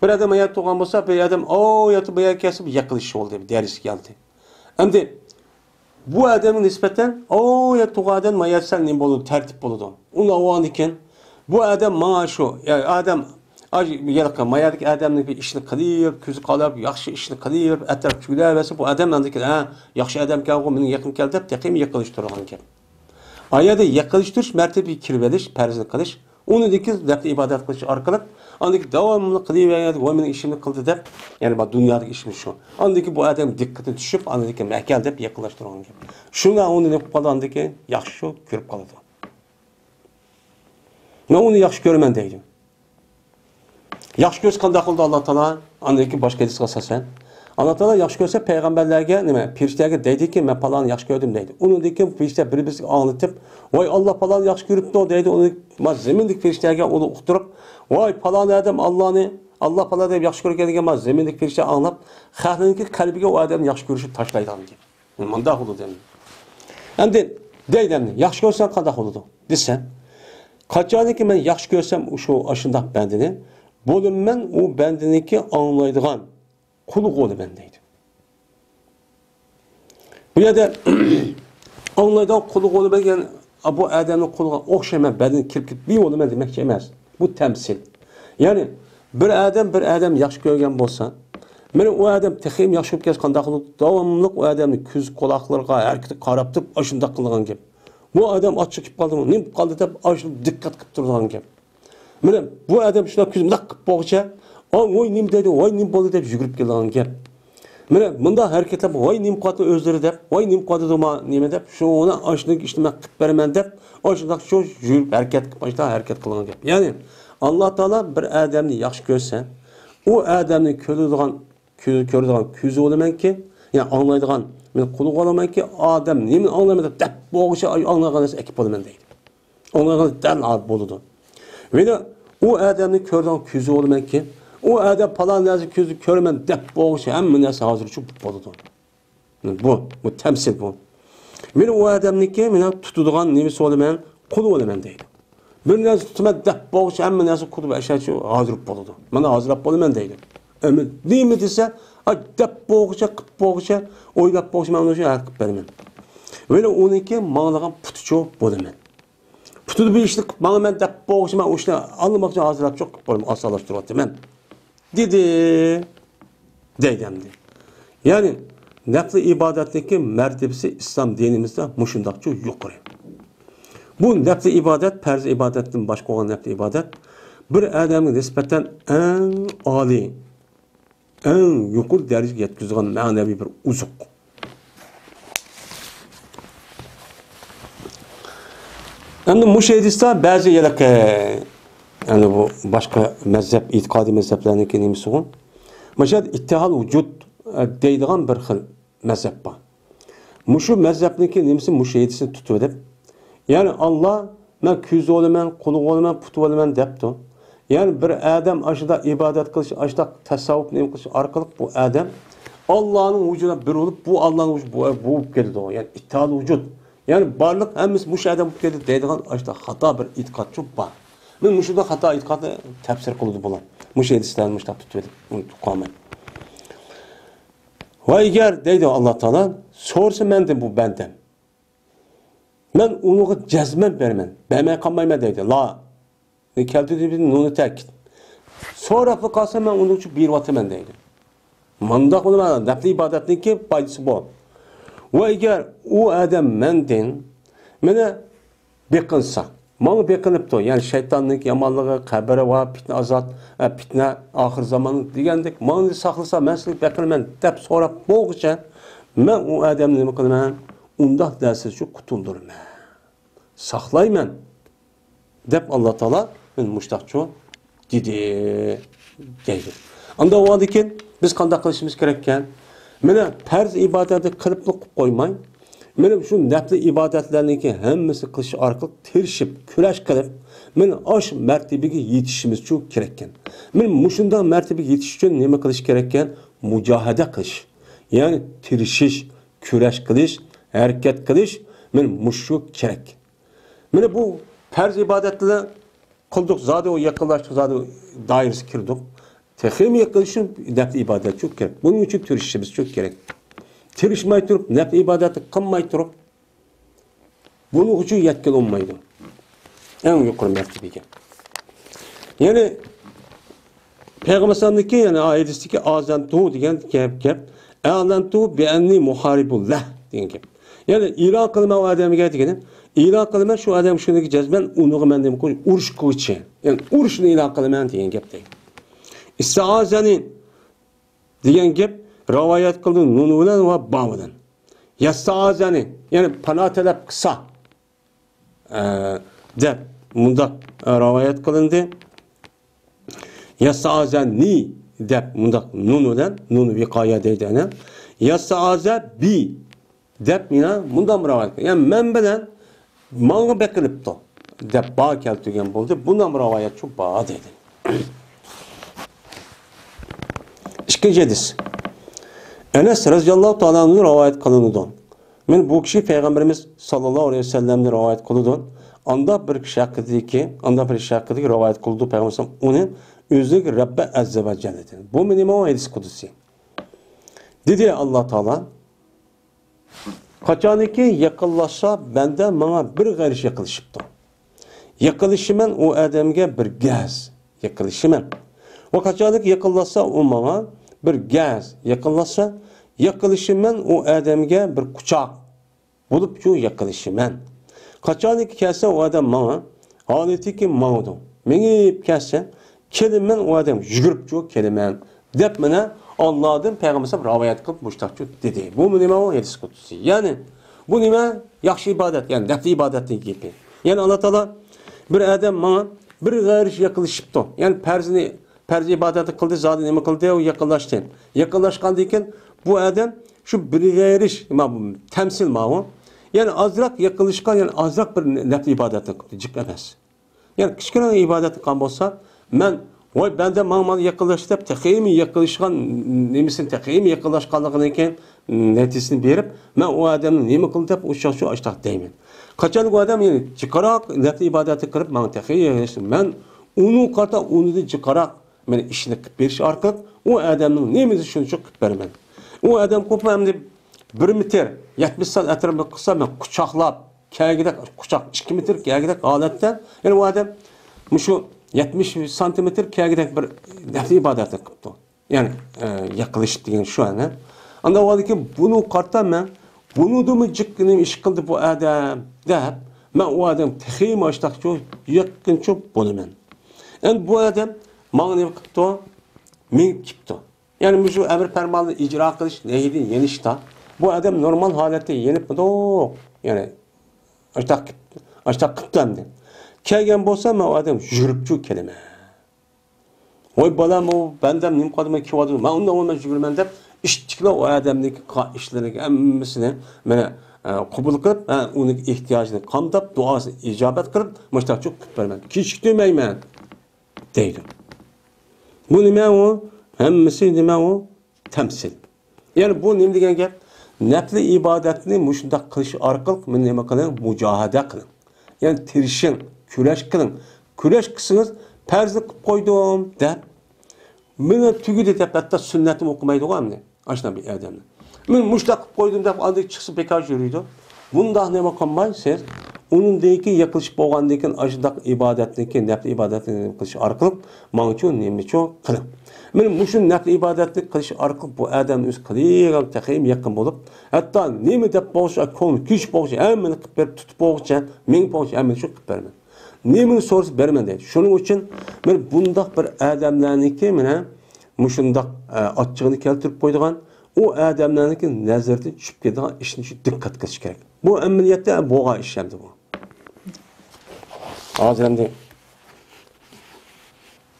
بىر ئادەم ئاياغ تۇرغان بولسا، بىر ئادەم ئو يەردە، بۇ يەرگە كەلسە، بىر يېقىنلىشىش بولدى، بىر دەرىجىگە كەلدى. ئەمدى بۇ ئادەمگە نىسبەتەن ئو يەردە تۇرغان ئادەم ما يەردە سەل نېمە بولىدۇ؟ تەرتىپ بولىدۇ. ئۇنى ئالغاندىن كېيىن بۇ ئادەم ماڭا شۇ، يا ئادەم، ئاج-، يەنە ما يەردىكى ئادەمنىڭ بىر ئىشىنى قىلىپ، كۆزى قاراپ، ياخشى ئىشنى قىلىپ، ئەتراپ چۈگىلەۋەرسە، بۇ ئادەم ئاندىن كېيىن، ھە، ياخشى ئادەمكەنغۇ، مېنىڭ يېقىم كەل دەپ، تېخىمۇ يېقىنلىشىپ تۇرىدىغان گەپ. ئا يەردە يېقىنلىشىپ تۇرۇش مەرتىۋىگە كىرىۋېلىش، پەرزنى قىلىش، ئۇنىڭدىن كېيىن نەپلى ئىبادەت قىلىش ئارقىلىق، ئاندىن كېيىن داۋاملىق قىلىۋەرگەن، ۋاي مېنىڭ ئىشىمنى قىلدى دەپ، يەنى بۇ دۇنيادىكى ئىشىمىز شۇ. ئاندىن كېيىن بۇ ئادەم دىققىتى چۈشۈپ، ئاندىن كېيىن مەكەل دەپ يېقىنلاشتۇرغان گەپ. شۇڭا ئۇنى نېمە قىلىپ قالىدۇ؟ ئاندىن كېيىن ياخشى كۆرۈپ قالىدۇ. مەن ئۇنى ياخشى كۆرىمەن دەيدۇ. ياخشى كۆرسە قانداق قىلىدۇ ئاللا تائالا؟ ئاندىن كېيىن باشقا ھەدىسكە ئاساسەن، ئاللا تائالا ياخشى كۆرسە پەيغەمبەرلەرگە، نېمە، پېرىشتىلەرگە دەيدىكى، مەن پالانى ياخشى كۆردۈم دەيدۇ. ئۇنىڭدىن كېيىن پېرىشتە بىر-بىرسىگە ئاڭلىتىپ، ۋاي ئاللا پالانى ياخشى كۆرۈپتۇ دەيدۇ. ئۇنى ما زېمىندىكى پېرىشتىلەرگە ئۇنى ئۇقتۇرۇپ، ۋاي پالان ئادەم ئاللانى، ئاللا پالان دەپ ياخشى كۆرگەن دېگەن ما زېمىندىكى پېرىشتە ئاڭلاپ، خەقنىڭكى قەلبىگە ئۇ ئادەمنى ياخشى كۆرۈشنى تاشلايدىغان گەپ. مۇنداق بولىدۇ ئەمدى. ئەمدى دەيدۇ، ئەمدى ياخشى كۆرسەڭ قانداق بولىدۇ دېسە، قاچانكى مەن ياخشى كۆرسەم شۇ ئاشۇنداق بەندىنى، بولىمەن ئۇ بەندىنىڭكى ئاڭلايدىغان قۇلى بولىمەن دەيدۇ. بۇ يەردە ئاڭلايدىغان قۇلى بولىمەن دېگەن، بۇ ئادەمنىڭ قۇلىغا ئوخشايمەن، بەندىنى كىرىپ كېتىپ بىر بولىمەن دېمەكچى ئەمەس. بۇ تەمسىل. يەنى بىر ئادەم بىر ئادەمنى ياخشى كۆرگەن بولسا، مانا ئۇ ئادەم تېخىمۇ ياخشى بولۇپ كەتسە قانداق قىلىدۇ؟ داۋاملىق ئۇ ئادەمنىڭ كۆز قۇلاقلىرىغا، ھەرىكىتىگە قاراپ تۇرۇپ، ئاشۇنداق قىلىدىغان گەپ. بۇ ئادەم ئاچچىق كېلىپ قالدىمۇ، نېمە بولۇپ قالدى دەپ ئاشۇ دىققەت قىلىپ تۇرىدىغان گەپ. مانا بۇ ئادەم شۇنداق كۆزى مۇنداق قىلىپ بولغۇچە، ئا، ۋاي نېمە دەيدۇ، ۋاي نېمە بولدى دەپ يۈگۈرۈپ كېلىدىغان گەپ. مانا مۇنداق ھەرىكەتلەر، ۋاي نېمە قىلىۋاتىدۇ ئۆزلىرى دەپ، ۋاي نېمە قىلىۋاتىدۇ ما نېمە دەپ، شۇنى ئاشۇنداق ئىشنى مەن قىلىپ بېرىمەن دەپ، ئاشۇنداق شۇ يۈرۈپ ھەرىكەت قىلىپ، ئاشۇنداق ھەرىكەت قىلغان گەپ. يەنى ئاللا تائالا بىر ئادەمنى ياخشى كۆرسە، ئۇ ئادەمنى كۆرىدىغان، كۆ-، كۆرىدىغان كۆزى بولىمەنكى، يەنى ئاڭلايدىغان مېنىڭ قۇلىقى بولىمەنكى، ئادەم نېمىنى ئاڭلايمەن دەپ، دەپ بولغۇچە ئاڭلىغان نەرسە ئەكىپ بولىمەن دەيدۇ. ئۇنىڭغا دەل بولىدۇ. ۋەلى ئۇ ئادەمنى كۆرىدىغان كۆزى بولىمەنكى، ئۇ ئادەم پالان نەرسە كۆزى كۆرىمەن دەپ بولغۇچە ھەممە نەرسە ھازىرچۇ بولىدۇ. بۇ، بۇ تەمسىل بۇ. ۋەلى ئۇ ئادەمنىڭكى مېنىڭ تۇتىدىغان نېمىسى بولىمەن، قۇلى بولىمەن دەيدۇ. بىر نەرسە تۇتىمەن دەپ بولغۇچە ھەممە نەرسە قۇلى بولۇپ ئەشەچۇ ھازىر بولىدۇ. مانا ھازىرلاپ بولىمەن دەيدۇ. ئەمما نېمە دېسە، ئا، دەپ بولغۇچە، قىلىپ بولغۇچە، ئويلاپ بولغۇچە مەن ئۇنى شۇ ھەل قىلىپ بېرىمەن. ۋەلى ئۇنىڭكى ماڭىدىغان پۇتىچۇ بولىمەن. پۇتىدا بىر ئىشنى قىلىپ ماڭىمەن دەپ بولغۇچە مەن ئۇ ئىشنى ئالماقچى ھازىرلاپ چوق قىلىپ بولىمەن، ئاسانلاشتۇرۇۋاتىمەن. دېدى. دەيدۇ ئەمدى. يەنى نەپلى ئىبادەتنىڭكى مەرتىۋىسى ئىسلام دىنىمىزدا مۇشۇنداقچۇ يۇقىرى. بۇ نەپلى ئىبادەت، پەرز ئىبادەتتىن باشقا بولغان نەپلى ئىبادەت بىر ئادەمگە نىسبەتەن ئەڭ ئالىي، ئەڭ يۇقىرى دەرىجىگە يەتكۈزىدىغان مەنىۋى بىر ئوزۇق. ئەمدى مۇشۇ ھەدىستە بەزى ھېلىقى، يەنى بۇ باشقا مەزھەپ، ئېتىقادىي مەزھەپلەرنىڭكى نېمىسىغۇ؟ مۇشۇ يەردە ئىتتىھاد ۋۇجۇد، ئە، دەيدىغان بىر خىل مەزھەپ بار. مۇشۇ مەزھەپنىڭكى نېمىسى؟ مۇشۇ ھەدىسنى تۇتۇۋېلىپ، يەنى ئاللا، مەن كۆزى بولىمەن، قۇلىقى بولىمەن، پۇتى بولىمەن دەپتۇ. يەنى بىر ئادەم ئاشۇنداق ئىبادەت قىلىش، ئاشۇنداق تەسەۋۋۇپ نېمە قىلىش ئارقىلىق بۇ ئادەم ئاللانىڭ ۋۇجۇدىدا بىر بولۇپ، بۇ ئاللانىڭ ۋۇجۇدى بۇ، بۇ بولۇپ كېتىدۇ. يەنى ئىتتىھاد ۋۇجۇد. يەنى بارلىق ھەممىسى مۇشۇ ئادەم بولۇپ كېتىدۇ دەيدىغان ئاشۇنداق خاتا بىر ئېتىقادچۇ بار. مەن مۇشۇنداق خاتا ئېتىقادنى تەپسىر قىلىدۇ بۇلار. مۇشۇ ھەدىسلەرنى مۇشۇنداق تۇتۇۋېلىپ ئۇنتۇپ قالماي. ۋە ئەگەر دەيدۇ ئاللا تائالا، سورىسا مەندىن بۇ بەندەم، مەن ئۇنىڭغا جەزمەن بېرىمەن، بەرمەي قالمايمەن دەيدۇ. لا. كەلتۈردى بىر نۇنى تەكىت. سوراپلا قالسا، مەن ئۇنىڭ ئۈچۈن بېرىۋاتىمەن دەيدۇ. مانداق ئۇنىمە نەپلى ئىبادەتنىڭكى پايدىسى بار. ۋە ئەگەر ئۇ ئادەم مەندىن مېنى بېقىنسا، ماڭا بېقىنىپتۇ، يەنى شەيتاننىڭ يامانلىقى، قەبرە ۋە پىتنە ئازاب، ئە، پىتنە، ئاخىر زامان دېگەندەك ماڭا ساقلىسا، مەن سېنى بېقىنىمەن دەپ سوراپ بولغۇچە، مەن ئۇ ئادەمنى نېمە قىلىمەن؟ ئۇنداق دەرسىز شۇ قۇتۇلدۇرىمەن. ساقلايمەن، دەپ ئاللا تائالا مۇشتاقچۇ دېدى، دەيدۇ. ئاندا ئۇندىن كېيىن بىز قانداق قىلىشىمىز كېرەككەن؟ مانا پەرز ئىبادەتنى قىلىپلا قويماي، مانا شۇ نەپلى ئىبادەتلەرنىڭكى ھەممىسى قىلىش ئارقىلىق تىرىشىپ، كۈرەش قىلىپ، مانا ئاشۇ مەرتىبىگە يېتىشىمىزچۇ كېرەككەن. مانا مۇشۇنداق مەرتىبىگە يېتىش ئۈچۈن نېمە قىلىش كېرەككەن؟ مۇجاھىدە قىلىش، يەنى تىرىشىش، كۈرەش قىلىش، ھەرىكەت قىلىش، مانا مۇشۇ كېرەك. مانا بۇ پەرز ئىبادەتلەر قىلدۇق، زادى ئۇ يېقىنلاشتۇق، زادى دائىرىسىگە كىردۇق. تېخىمۇ يېقىنلىشىپ نەپلى ئىبادەت شۇ كېرەك. بۇنىڭ ئۈچۈن تىرىشىشىمىز شۇ كېرەك. تىرىشماي تۇرۇپ، نەپلى ئىبادەتنى قىلماي تۇرۇپ، بۇنىڭ ئۈچۈن يەتكىلى بولمايدۇ. ئەڭ يۇقىرى مەرتىبىگە. يەنى پەيغەمبەر ئەلەيھىسسالامنىڭكى، يەنى ھەدىستىكى «ئەزەنتۇ» دېگەن گەپ، گەپ. «ئەلەنتۇ بىئەننى مۇھارىبۇللا» دېگەن گەپ. يەنى ئېلان قىلىمەن ئۇ ئادەمگە دېگىنى، ئېلان قىلىمەن شۇ ئادەم شۇنىڭكى جەزمەن ئۇنىڭغا مەن نېمە قىل-، ئۇرۇش قىلغۇچى. يەنى ئۇرۇشنى ئېلان قىلىمەن دېگەن گەپ دەيدۇ. «ئىستەئازەنى» دېگەن گەپ رىۋايەت قىلدى نۇن بىلەن ۋە با بىلەن. «يەستەئازەنى»، يەنى پانا تەلەپ قىلسا، ئە، دەپ مۇنداق، ئە، رىۋايەت قىلىندى. «يەستەئازەنى» دەپ مۇنداق نۇن بىلەن، نۇن ۋىقايە دەيدۇ ئەنە. «يەستەئازە بى» دەپ يەنە مۇنداق رىۋايەت قىلىندى. يەنى مەن بىلەن ماڭا بېقىنىپتۇ دەپ با كەلتۈرگەن بولدى. بۇنداق رىۋايەت شۇ با دەيدۇ. ئىككىنچى ھەدىس. ئەنەس رەزىياللاھۇ تائالا ئەنھۇ رىۋايەت قىلىنىدۇ. مانا بۇ كىشى پەيغەمبىرىمىز ساللاللاھۇ ئەلەيھى ۋەسەللەمنى رىۋايەت قىلىدۇ. ئانداق بىر كىشى ھەققىدىكى، ئانداق بىر كىشى ھەققىدىكى رىۋايەت قىلىدۇ پەيغەمبىرىمىز ئۇنى ئۆزىنىڭ رەببى ئەززە ۋە جەللىدىن. بۇ نېمە؟ ھەدىس قۇدسى. دېدى ئاللا تائالا، قاچانكى يېقىنلاشسا بەندە ماڭا بىر غەرش يېقىنلىشىپتۇ. يېقىنلىشىمەن ئۇ ئادەمگە بىر گەز، يېقىنلىشىمەن. ۋە قاچانكى يېقىنلاشسا ئۇ ماڭا بىر گەز، يېقىنلاشسا، يېقىنلىشىمەن ئۇ ئادەمگە بىر قۇچاق بولۇپچۇ يېقىنلىشىمەن. قاچانكى كەلسە ئۇ ئادەم ماڭا، ھالىتىكى ماڭىدۇ. مېڭىپ كەلسە، كېلىمەن ئۇ ئادەم يۈگۈرۈپچۇ كېلىمەن. دەپ مانا ئاللادىن پەيغەمبەر رىۋايەت قىلىپ مۇشتاقچۇ دېدى. بۇمۇ نېمە ئۇ؟ ھەدىس قۇدسى. يەنى بۇ نېمە؟ ياخشى ئىبادەت، يەنى نەپلى ئىبادەتنىڭ گېپى. يەنى ئاللا تائالا بىر ئادەم ماڭا بىر غەرش يېقىنلىشىپتۇ. يەنى پەرزنى، پەرز ئىبادەتنى قىلدى، زادى نېمە قىلدى؟ ئۇ يېقىنلاشتى. يېقىنلاشقاندىن كېيىن بۇ ئادەم شۇ بىر غەرش، ما-، تەمسىل ماۋۇ. يەنى ئازراق يېقىنلاشقان، يەنى ئازراق بىر نەپلى ئىبادەتنى قىلدى، جىق ئەمەس. يەنى كىچىككىنە ئىبادەتنى قىلغان بولسا، مەن، ۋاي، بەندە ماڭا، ماڭا يېقىنلاشتى دەپ، تېخىمۇ يېقىنلاشقان نېمىسىنى، تېخىمۇ يېقىنلاشقانلىقىنىڭكى نەتىجىسىنى بېرىپ، مەن ئۇ ئادەمنى نېمە قىلدى دەپ، ئۇ شۇ، شۇ ئاشتاق دەيمەن. قاچانكى ئۇ ئادەم يەنە جىقراق نەپلى ئىبادەتنى قىلىپ، ماڭا تېخى يېقىنلاشتى، مەن ئۇنىڭغا قارىتا ئۇنىڭدىن جىقراق مانا ئىشنى قىلىپ بېرىش ئارقىلىق ئۇ ئادەمنىڭ نېمىسى شۇنچە قىلىپ بېرىمەن. ئۇ ئادەم قوپۇپ ئەمدى بىر مېتىر يەتمىش سان ئەتراپىدا قىلسا، مەن قۇچاقلاپ، كەلگۈدەك قۇچاق ئىككى مېتىر كەلگۈدەك ھالەتتە، يەنى ئۇ ئادەم مۇشۇ يەتمىش سانتىمېتىر كەلگۈدەك بىر نەپلى ئىبادەتنى قىپتۇ. يەنى، ئە، يېقىنلىشىپ دېگەن شۇ، ئەنە. ئاندىن ئۇ ئادەمكى بۇنى قارىتا مەن، بۇنىدىمۇ جىق نېمە ئىش قىلدى بۇ ئادەم، دەپ، مەن ئۇ ئادەم تېخىمۇ ئاشتاقچۇ، يېقىنچۇ بولىمەن. ئەمدى بۇ ئادەم ماڭا نېمە قىپتۇ؟ مېڭىپ كېپتۇ. يەنى مۇشۇ ئەمر پەرماننى ئىجرا قىلىش، نەھيدىن يېنىشتا بۇ ئادەم نورمال ھالەتتە يېنىپمىدۇ؟ يەنى ئاشتاق، ئاشتاق قىپتۇ ئەمدى. كەلگەن بولسا، مەن ئۇ ئادەم يۈگۈرۈپچۇ كېلىمەن. ۋاي بالام، ئۇ بەندەم نېمە قىلدى، مەن كېلىۋاتىدۇ. مەن ئۇنداق بولماي يۈگۈرىمەن دەپ، ئىشتىكلا ئۇ ئادەمنىڭكى قا-، ئىشلىرىنىڭ ھەممىسىنى مانا، ئە، قوبۇل قىلىپ، ھە، ئۇنىڭ ئېھتىياجىنى قامداپ، دۇئاسىنى ئىجابەت قىلىپ، مۇشتاقچۇ قىلىپ بېرىمەن. كېچىكتۈرمەيمەن. دەيدۇ. بۇ نېمە ئۇ؟ ھەممىسى نېمە ئۇ؟ تەمسىل. يەنى بۇ نېمە دېگەن گەپ؟ نەپلى ئىبادەتنى مۇشۇنداق قىلىش ئارقىلىق مېنى نېمە قىلىڭ؟ مۇجاھىدە قىلىڭ. يەنى تىرىشىڭ، كۈرەش قىلىڭ. كۈرەش قىلسىڭىز، پەرزنى قىلىپ قويدۇم دەپ، مېنى تۈگىدى دەپ، ھەتتا سۈننەتنى ئوقۇمايدىغۇ ئەمدى. ئاشۇنداق بىر ئادەمنى. مەن مۇشۇنداق قىلىپ قويدۇم دەپ، ئاندىن چىقسا بىكار يۈرىدۇ. بۇنداق نېمە قىلماي سىز، ئۇنىڭدىن كېيىن يىقىلىشىپ بولغاندىن كېيىن ئاشۇنداق ئىبادەتنىكى، نەپلى ئىبادەتنى قىلىش ئارقىلىق ماڭىچۇ نېمىچۇ قىلىڭ. مانا مۇشۇ نەپلى ئىبادەتنى قىلىش ئارقىلىق بۇ ئادەم ئۆزى قىلىدىغان تېخىمۇ يېقىن بولۇپ، ھەتتا نېمە دەپ بولغۇچە، كۆڭلى كۆچۈپ بولغۇچە، ھەممىنى قىلىپ بېرىپ، تۇتۇپ بولغۇچە، مېڭىپ بولغۇچە، ھەممىنى شۇ قىلىپ بېرىمەن. نېمىنى سورىسا بېرىمەن دەيدۇ. شۇنىڭ ئۈچۈن مانا بۇنداق بىر ئادەملەرنىڭكى مانا مۇشۇنداق، ئە، ئاچچىقىنى كەلتۈرۈپ قويىدىغان، ئۇ ئادەملەرنىڭكى نەزىرىدىن چۈشۈپ كېتىدىغان ئىشنى شۇ دىققەت قىلىش كېرەك. بۇ ئەمەلىيەتتە بولغان ئىش ئەمدى بۇ. ھازىر ئەمدى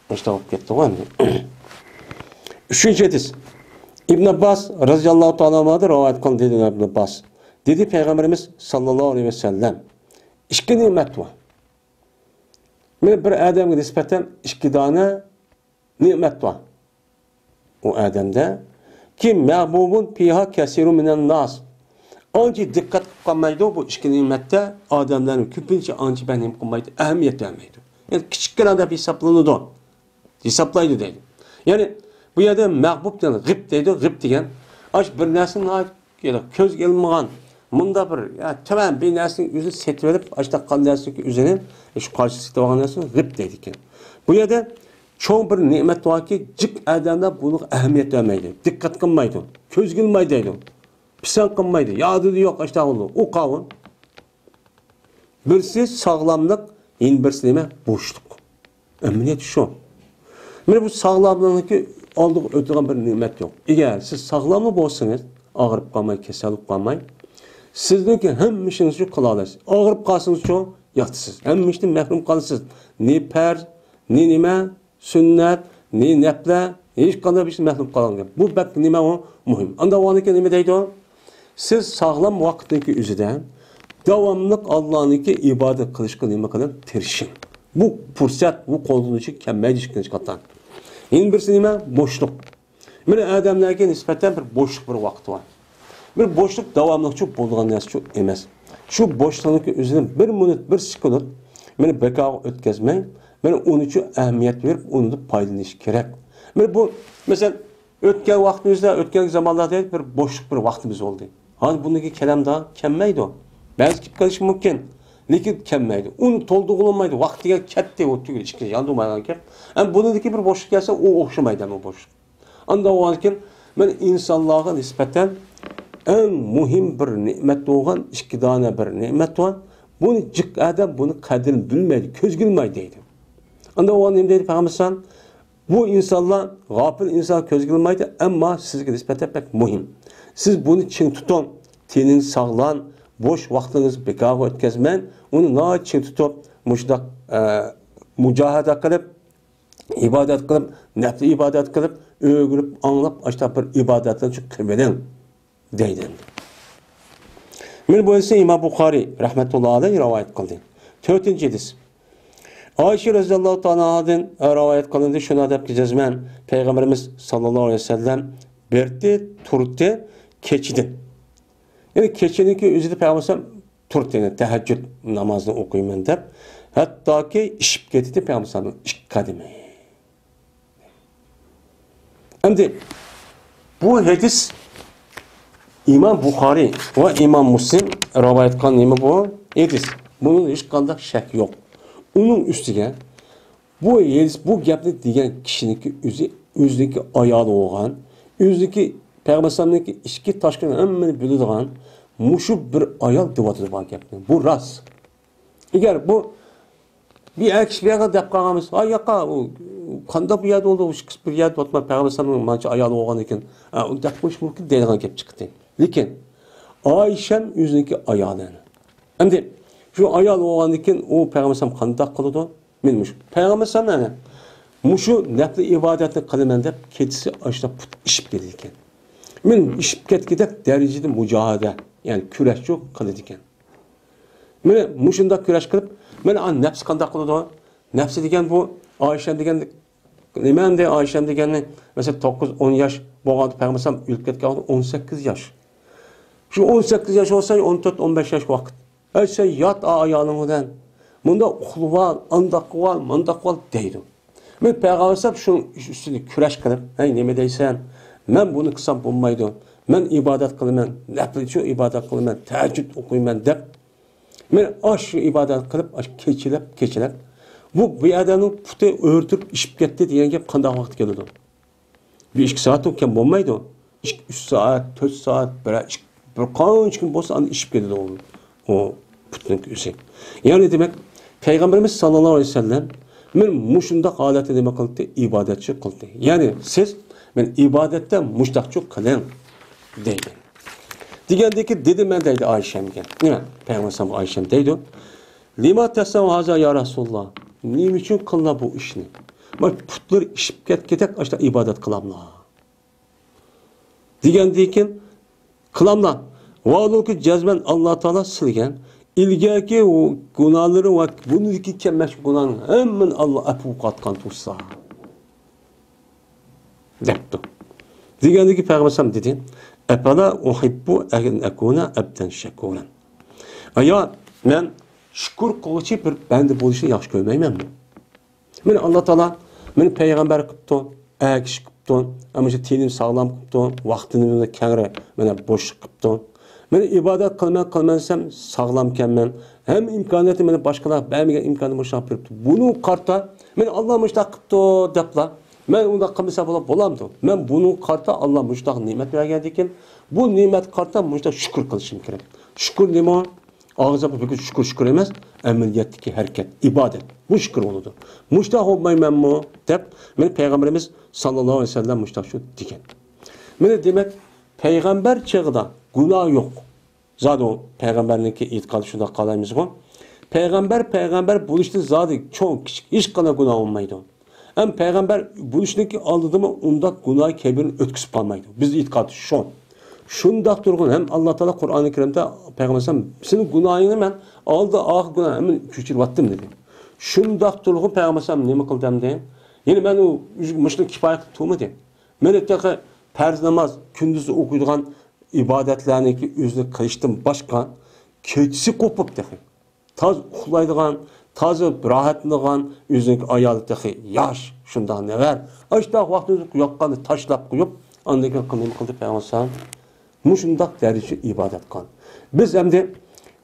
مۇشۇنداق بولۇپ كەتتىغۇ ئەمدى. ئۈچىنچى ھەدىس. ئىبن ئابباس رەزىياللاھۇ تائالا ئەنھۇدىن رىۋايەت قىلدى، دېدى ئىبن ئابباس. دېدى پەيغەمبىرىمىز ساللاللاھۇ ئەلەيھى ۋەسەللەم، ئىككى نېمەت بار. مانا بىر ئادەمگە نىسبەتەن ئىككى دانە نېمەت بار. ئۇ ئادەمدە كىم مەغبۇبۇن فىھا كەسىرۇن مىنەن ناس. ئانچە دىققەت قىلىپ قالمايدۇ بۇ ئىككى نېمەتتە ئادەملەرنىڭ كۆپىنچە ئانچە بەك نېمە قىلمايدۇ، ئەھمىيەت بەرمەيدۇ. يەنى كىچىككىنە دەپ ھېسابلىنىدۇ. ھېسابلايدۇ دەيدۇ. يەنى بۇ يەردە مەغبۇب دېگەن غىب دەيدۇ، غىب دېگەن. ئاشۇ بىر نەرسىنى ناھايىتى يا كۆزگە ئىلمىغان، مۇنداق بىر، يا، تۆۋەن بىر نەرسىنىڭ ئۆزىنى سېتىۋېلىپ، ئاشۇنداق قالغان نەرسىنىڭ ئۆزىنى، شۇ قارشى سېتىۋالغان نەرسىنى غىب دەيدىكەن. بۇ يەردە چوڭ بىر نېمەت باركى، جىق ئادەملەر بۇنىڭغا ئەھمىيەت بەرمەيدۇ، دىققەت قىلمايدۇ، كۆزگە ئىلمايدۇ دەيدۇ. پىسەنت قىلمايدۇ، يادىدا يوق، ئاشۇنداق بولىدۇ. ئۇ قاۋۇل. بىرسى ساغلاملىق، يەنە بىرسى نېمە؟ بوشلۇق. ئەمەلىيەت شۇ. مانا بۇ ساغلاملىقنىڭكى ئالدىغا ئۆتىدىغان بىر نېمەت يوق. ئەگەر سىز ساغلاملا بولسىڭىز، ئاغرىپ قالماي، كېسەل بولۇپ قالماي، سىزنىڭكى ھەممە ئىشىڭىزنى قىلالايسىز. ئاغرىپ قالسىڭىزچۇ، ياتىسىز. ھەممە ئىشتىن مەھرۇم قالىسىز. نە پەرز، نە نېمە، سۈننەت، نە نەپلە، ھېچقانداق بىر ئىشتىن مەھرۇم قالغان گەپ. بۇ بەك نېمە ئۇ؟ مۇھىم. ئاندا ئۇنىڭكى نېمە دەيدۇ؟ سىز ساغلام ۋاقىتنىڭكى ئۆزىدە داۋاملىق ئاللانىڭكى ئىبادەت قىلىشقا نېمە قىلىڭ؟ تىرىشىڭ. بۇ پۇرسەت، بۇ قولدىن ئۆتۈشى كەلمەيدۇ ئىككىنچى قاتلام. يەنە بىرسى نېمە؟ بوشلۇق. مانا ئادەملەرگە نىسبەتەن بىر بوشلۇق، بىر ۋاقىت بار. بىر بوشلۇق داۋاملىقچۇ بولىدىغان نەرسىچۇ ئەمەس. شۇ بوشلۇقنىڭكى ئۆزىنى بىر مىنۇت، بىر سېكۇنت مانا بىكارغا ئۆتكۈزمەي، مانا ئۇنىچۇ ئەھمىيەت بېرىپ، ئۇنىڭدىن پايدىلىنىش كېرەك. مانا بۇ، مەسىلەن، ئۆتكەن ۋاقتىمىزدا، ئۆتكەن زامانلاردا بىر بوشلۇق بىر ۋاقتىمىز بولدى. ھازىر بۇنىڭكى كەلەمدە كەلمەيدۇ. بەزى كېلىپ قېلىشى مۇمكىن. لېكىن كەلمەيدۇ. ئۇنى تولدۇرغىلى بولمايدۇ. ۋاقىت دېگەن كەتتى، ئۇ تۈگۈل، ئىككىنچى ياندۇرمايدىغان گەپ. ئەمما بۇنىڭدىن كېيىن بىر بوشلۇق كەلسە، ئۇ ئوخشىمايدۇ ئەمما بوشلۇق. ئاندىن بولغاندىن كېيىن مەن ئىنسانلارغا نىسبەتەن ئەڭ مۇھىم بىر نېمەت بولغان ئىككى دانە بىر نېمەت بار. بۇنى جىق ئادەم بۇنى قەدرىنى بىلمەيدۇ، كۆزگە ئىلمايدۇ دەيدۇ. ئاندا ئۇ نېمە دەيدۇ پەيغەمبەر؟ بۇ ئىنسانلار، غاپىل ئىنسان كۆزگە ئىلمايدۇ، ئەمما سىزگە نىسبەتەن بەك مۇھىم. سىز بۇنى چىڭ تۇتۇڭ، تېنىنى ساغلام، بوش ۋاقتىڭىزنى بىكارغا ئۆتكۈزمەڭ، ئۇنى ناھايىتى چىڭ تۇتۇپ، مۇشۇنداق، ئە، مۇجاھىدە قىلىپ، ئىبادەت قىلىپ، نەپلى ئىبادەت قىلىپ، ئۆگىنىپ، ئاڭلاپ، ئاشۇنداق بىر ئىبادەتلەرنى قىلىۋېلىڭ دەيدۇ ئەمدى. مانا بۇ ھەدىسنى ئىمام بۇخارىي رەھمەتۇللا ئەلەيھ رىۋايەت قىلدى. تۆتىنچى ھەدىس. ئائىشە رەزىياللاھۇ تائالا ئانھادىن رىۋايەت قىلىندى، شۇنداق دەپ جەزمەن پەيغەمبىرىمىز ساللاللاھۇ ئەلەيھى ۋەسەللەم بەردى، تۇردى كېچىدىن. يەنى كېچىنىڭكى ئۆزىدە پەيغەمبەر ئەلەيھىسسالام تۇردى، يەنى تەھەججۇد نامازىنى ئوقۇيمەن دەپ، ھەتتاكى ئىششىپ كېتىدۇ پەيغەمبەر ئەلەيھىسسالامنىڭ ئىككى قەدىمى. ئەمدى بۇ ھەدىس ئىمام بۇخارىي ۋە ئىمام مۇسلىم رىۋايەت قىلغان نېمە بۇ ھەدىس. بۇنىڭدا ھېچقانداق شەك يوق. ئۇنىڭ ئۈستىگە بۇ ھەدىس، بۇ گەپنى دېگەن كىشىنىڭكى ئۆزى، ئۆزىنىڭكى ئايالى بولغان، ئۆزىنىڭكى پەيغەمبەر ئەلەيھىسسالامنىڭكى ئىچكى تاشقىنى ھەممىنى بىلىدىغان مۇشۇ بىر ئايال دەۋاتىدۇ بۇ گەپنى. بۇ راست. ئەگەر بۇ بىر ئەر كىشى بۇ يەرگە دەپ قالغان بولسا، «ھاي ياقا، ئۇ قانداق بۇ يەردە بولدى، ئۇ ئىككىسى بىر يەردە ئولتۇرماي، پەيغەمبەر ئەلەيھىسسالامنىڭ مانچە ئايالى بولغان ئىكەن، ئۇنى دەپ قويۇش مۇمكىن» دەيدىغان گەپ چىقتى. لېكىن ئائىشەم ئۆزىنىڭكى ئايالى. ئەمدى شۇ ئايال بولغاندىن كېيىن ئۇ پەيغەمبەر ئەلەيھىسسالام قانداق قىلىدۇ؟ مەن مۇشۇ پەيغەمبەر ئەلەيھىسسالام ئەنە مۇشۇ نەپلى ئىبادەتنى قىلىمەن دەپ كېچىسى ئاشۇنداق پۇت ئىششىپ كېتىدىكەن. مەن ئىششىپ كەتكۈدەك دەرىجىدە مۇجاھىدە، يەنى كۈرەشچۇ قىلىدىكەن. مانا مۇشۇنداق كۈرەش قىلىپ، مانا نەپسى قانداق قىلىدۇ؟ نەپسى دېگەن بۇ ئائىشەم دېگەن نېمە ئەمدى؟ ئائىشەم دېگەننى، مەسىلەن، توققۇز، ئون ياش بولغاندا پەيغەمبەر ئەلەيھىسسالام ئۆلۈپ كەتكەن ۋاقىتتا ئون سەككىز ياش. شۇ ئون سەككىز ياش بولسا، ئون تۆت، ئون بەش ياش ۋاقىت. «ھەي، سەن يات ئايالىڭ بىلەن، مۇنداق ئۇخلىۋال، ئانداق قىلىۋال، مانداق قىلىۋال» دەيدۇ. مەن پەيغەمبەر ئەلەيھىسسالام شۇنىڭ ئۈستىدە كۈرەش قىلىپ، «ھەي، نېمە دەيسەن؟ مەن بۇنى قىلسام بولمايدۇ. مەن ئىبادەت قىلىمەن، نەپلىچۇ ئىبادەت قىلىمەن، تەھەججۇد ئوقۇيمەن» دەپ، مەن ئاشۇ ئىبادەت قىلىپ، ئاشۇ كېچىلەپ، كېچىلەپ، بۇ، بۇ ئادەمنىڭ پۇتى ئۆرتۈپ ئىششىپ كەتتى دېگەن گەپ قانداق ۋاقىت كېلىدۇ؟ بىر ئىككى سائەت كەم بولمايدۇ. ئىككى، ئۈچ سائەت، تۆت سائەت، بىر، بىر قانچە كۈن بولسا، ئاندىن ئىششىپ كېتىدۇ ئۇ، ئۇ پۇتنىڭ ئۆزى. يەنى دېمەك، پەيغەمبىرىمىز ساللاللاھۇ ئەلەيھى ۋەسەللەم مەن مۇشۇنداق ھالەتتە نېمە قىلدى؟ ئىبادەتچۇ قىلدى. يەنى سىز مەن ئىبادەتتە مۇشۇنداقچۇ قىلىڭ دەيدۇ. دېگەندىكى دېدىم مەن دەيدۇ ئايشەمگە. نېمە؟ پەيغەمبەر ئەلەيھىسسالام ئايشەم دەيدۇ. لىما تەسنەئۇ ھازا يا رەسۇلاللا؟ نېمە ئۈچۈن قىلىلا بۇ ئىشنى؟ مانا پۇتلىرى ئىششىپ كەتكۈدەك ئاشۇنداق ئىبادەت قىلاملا؟ دېگەندىن كېيىن قىلاملا. ۋاھالۇكى جەزمەن ئاللا تائالا سىلىگە ئىلگەركى گۇناھلىرى ۋە بۇندىكى كەلمەكچى گۇناھنىڭ ھەممىنى ئاللا ئەپۇ قىلىۋاتقان تۇرسا. دەپتۇ. دېگەندىكى پەيغەمبەر ئەلەيھىسسالام دېدى، ئەپەلا ئۇھىببۇ ئەن ئەكۇنە ئەبدەن شەكۇرەن. ئايا، مەن شۈكۈر قىلغۇچى بىر بەندە بولۇشنى ياخشى كۆرمەيمەنمۇ؟ مېنى ئاللا تائالا مېنى پەيغەمبەر قىپتۇ، ئەر كىشى قىپتۇ، ئەمما شۇ تېنىم ساغلام قىپتۇ، ۋاقتىنى كەڭرى مانا بوشلۇق قىپتۇ. مەن ئىبادەت قىلىمەن، قىلىمەن دېسەم، ساغلامكەنمەن. ھەممە ئىمكانىيەتنى مانا باشقىلار بەرمىگەن ئىمكاننى مۇشۇنداق بېرىپتۇ. بۇنىڭغا قارىتا مېنى ئاللا مۇشۇنداق قىپتۇ دەپلا، مەن ئۇنداق قىلمىسام بولا-، بولامدۇ؟ مەن بۇنىڭغا قارىتا ئاللا مۇشۇنداق نېمەت بەرگەندىكىن، بۇ نېمەتكە قارىتا مۇشۇنداق شۈكۈر قىلىشىم كېرەك. شۈكۈر نېمە؟ ئاغزىدا بىر شۈكۈر، شۈكۈر ئەمەس، ئەمەلىيەتتىكى ھەرىكەت، ئىبادەت. بۇ شۈكۈر بولىدۇ. مۇشۇنداق بولمايمەنمۇ؟ دەپ، مېنى پەيغەمبىرىمىز ساللاللاھۇ ئەلەيھى ۋەسەللەم مۇشۇنداق شۇ دېگەن. مېنى دېمەك، پەيغەمبەر چېغىدا گۇناھ يوق. زادى ئۇ پەيغەمبەرنىڭكى ئېتىقادى شۇنداق قالايمىزغۇ؟ پەيغەمبەر، پەيغەمبەر بولۇشتىن زادى چوڭ، كىچىك ھېچقانداق گۇناھ بولمايدۇ. ھەم پەيغەمبەر بولۇشنىڭكى ئالدىدىمۇ ئۇنداق گۇناھ كەبىرىنى ئۆتكۈزۈپ قالمايدۇ. بىزنىڭ ئېتىقادىمىز شۇ. شۇنداق تۇرغۇن ھەم ئاللا تائالا قۇرئانى كەرىمدە پەيغەمبەر ئەلەيھىسسالام، سېنىڭ گۇناھىڭنى مەن ئالدى ئاخىر گۇناھ ھەممىنى كەچۈرۈۋەتتىم دېدى. شۇنداق تۇرغۇن پەيغەمبەر ئەلەيھىسسالام نېمە قىلدى ئەمدى؟ يەنى مەن ئۇ مۇشۇنى كىپايە قىلىپ تۇرمىدى. مەن تېخى پەرز ناماز كۈندۈزى ئوقۇيدىغان ئىبادەتلەرنىكى ئۆزىنى قىلىشتىن باشقا كېچىسى قوپۇپ تېخى. تازا ئۇخلايدىغان، تازا راھەتلىنىدىغان، ئۆزىنىڭ ئايالى تېخى ياش، شۇنداق نەۋەر. ئاشۇنداق ۋاقتىدا ياتقاننى تاشلاپ قويۇپ، ئاندىن كېيىن نېمە قىلدى پەيغەمبەر ئەلەيھىسسالام؟ مۇشۇنداق دەرىجىدە ئىبادەت قىلغان. بىز ئەمدى،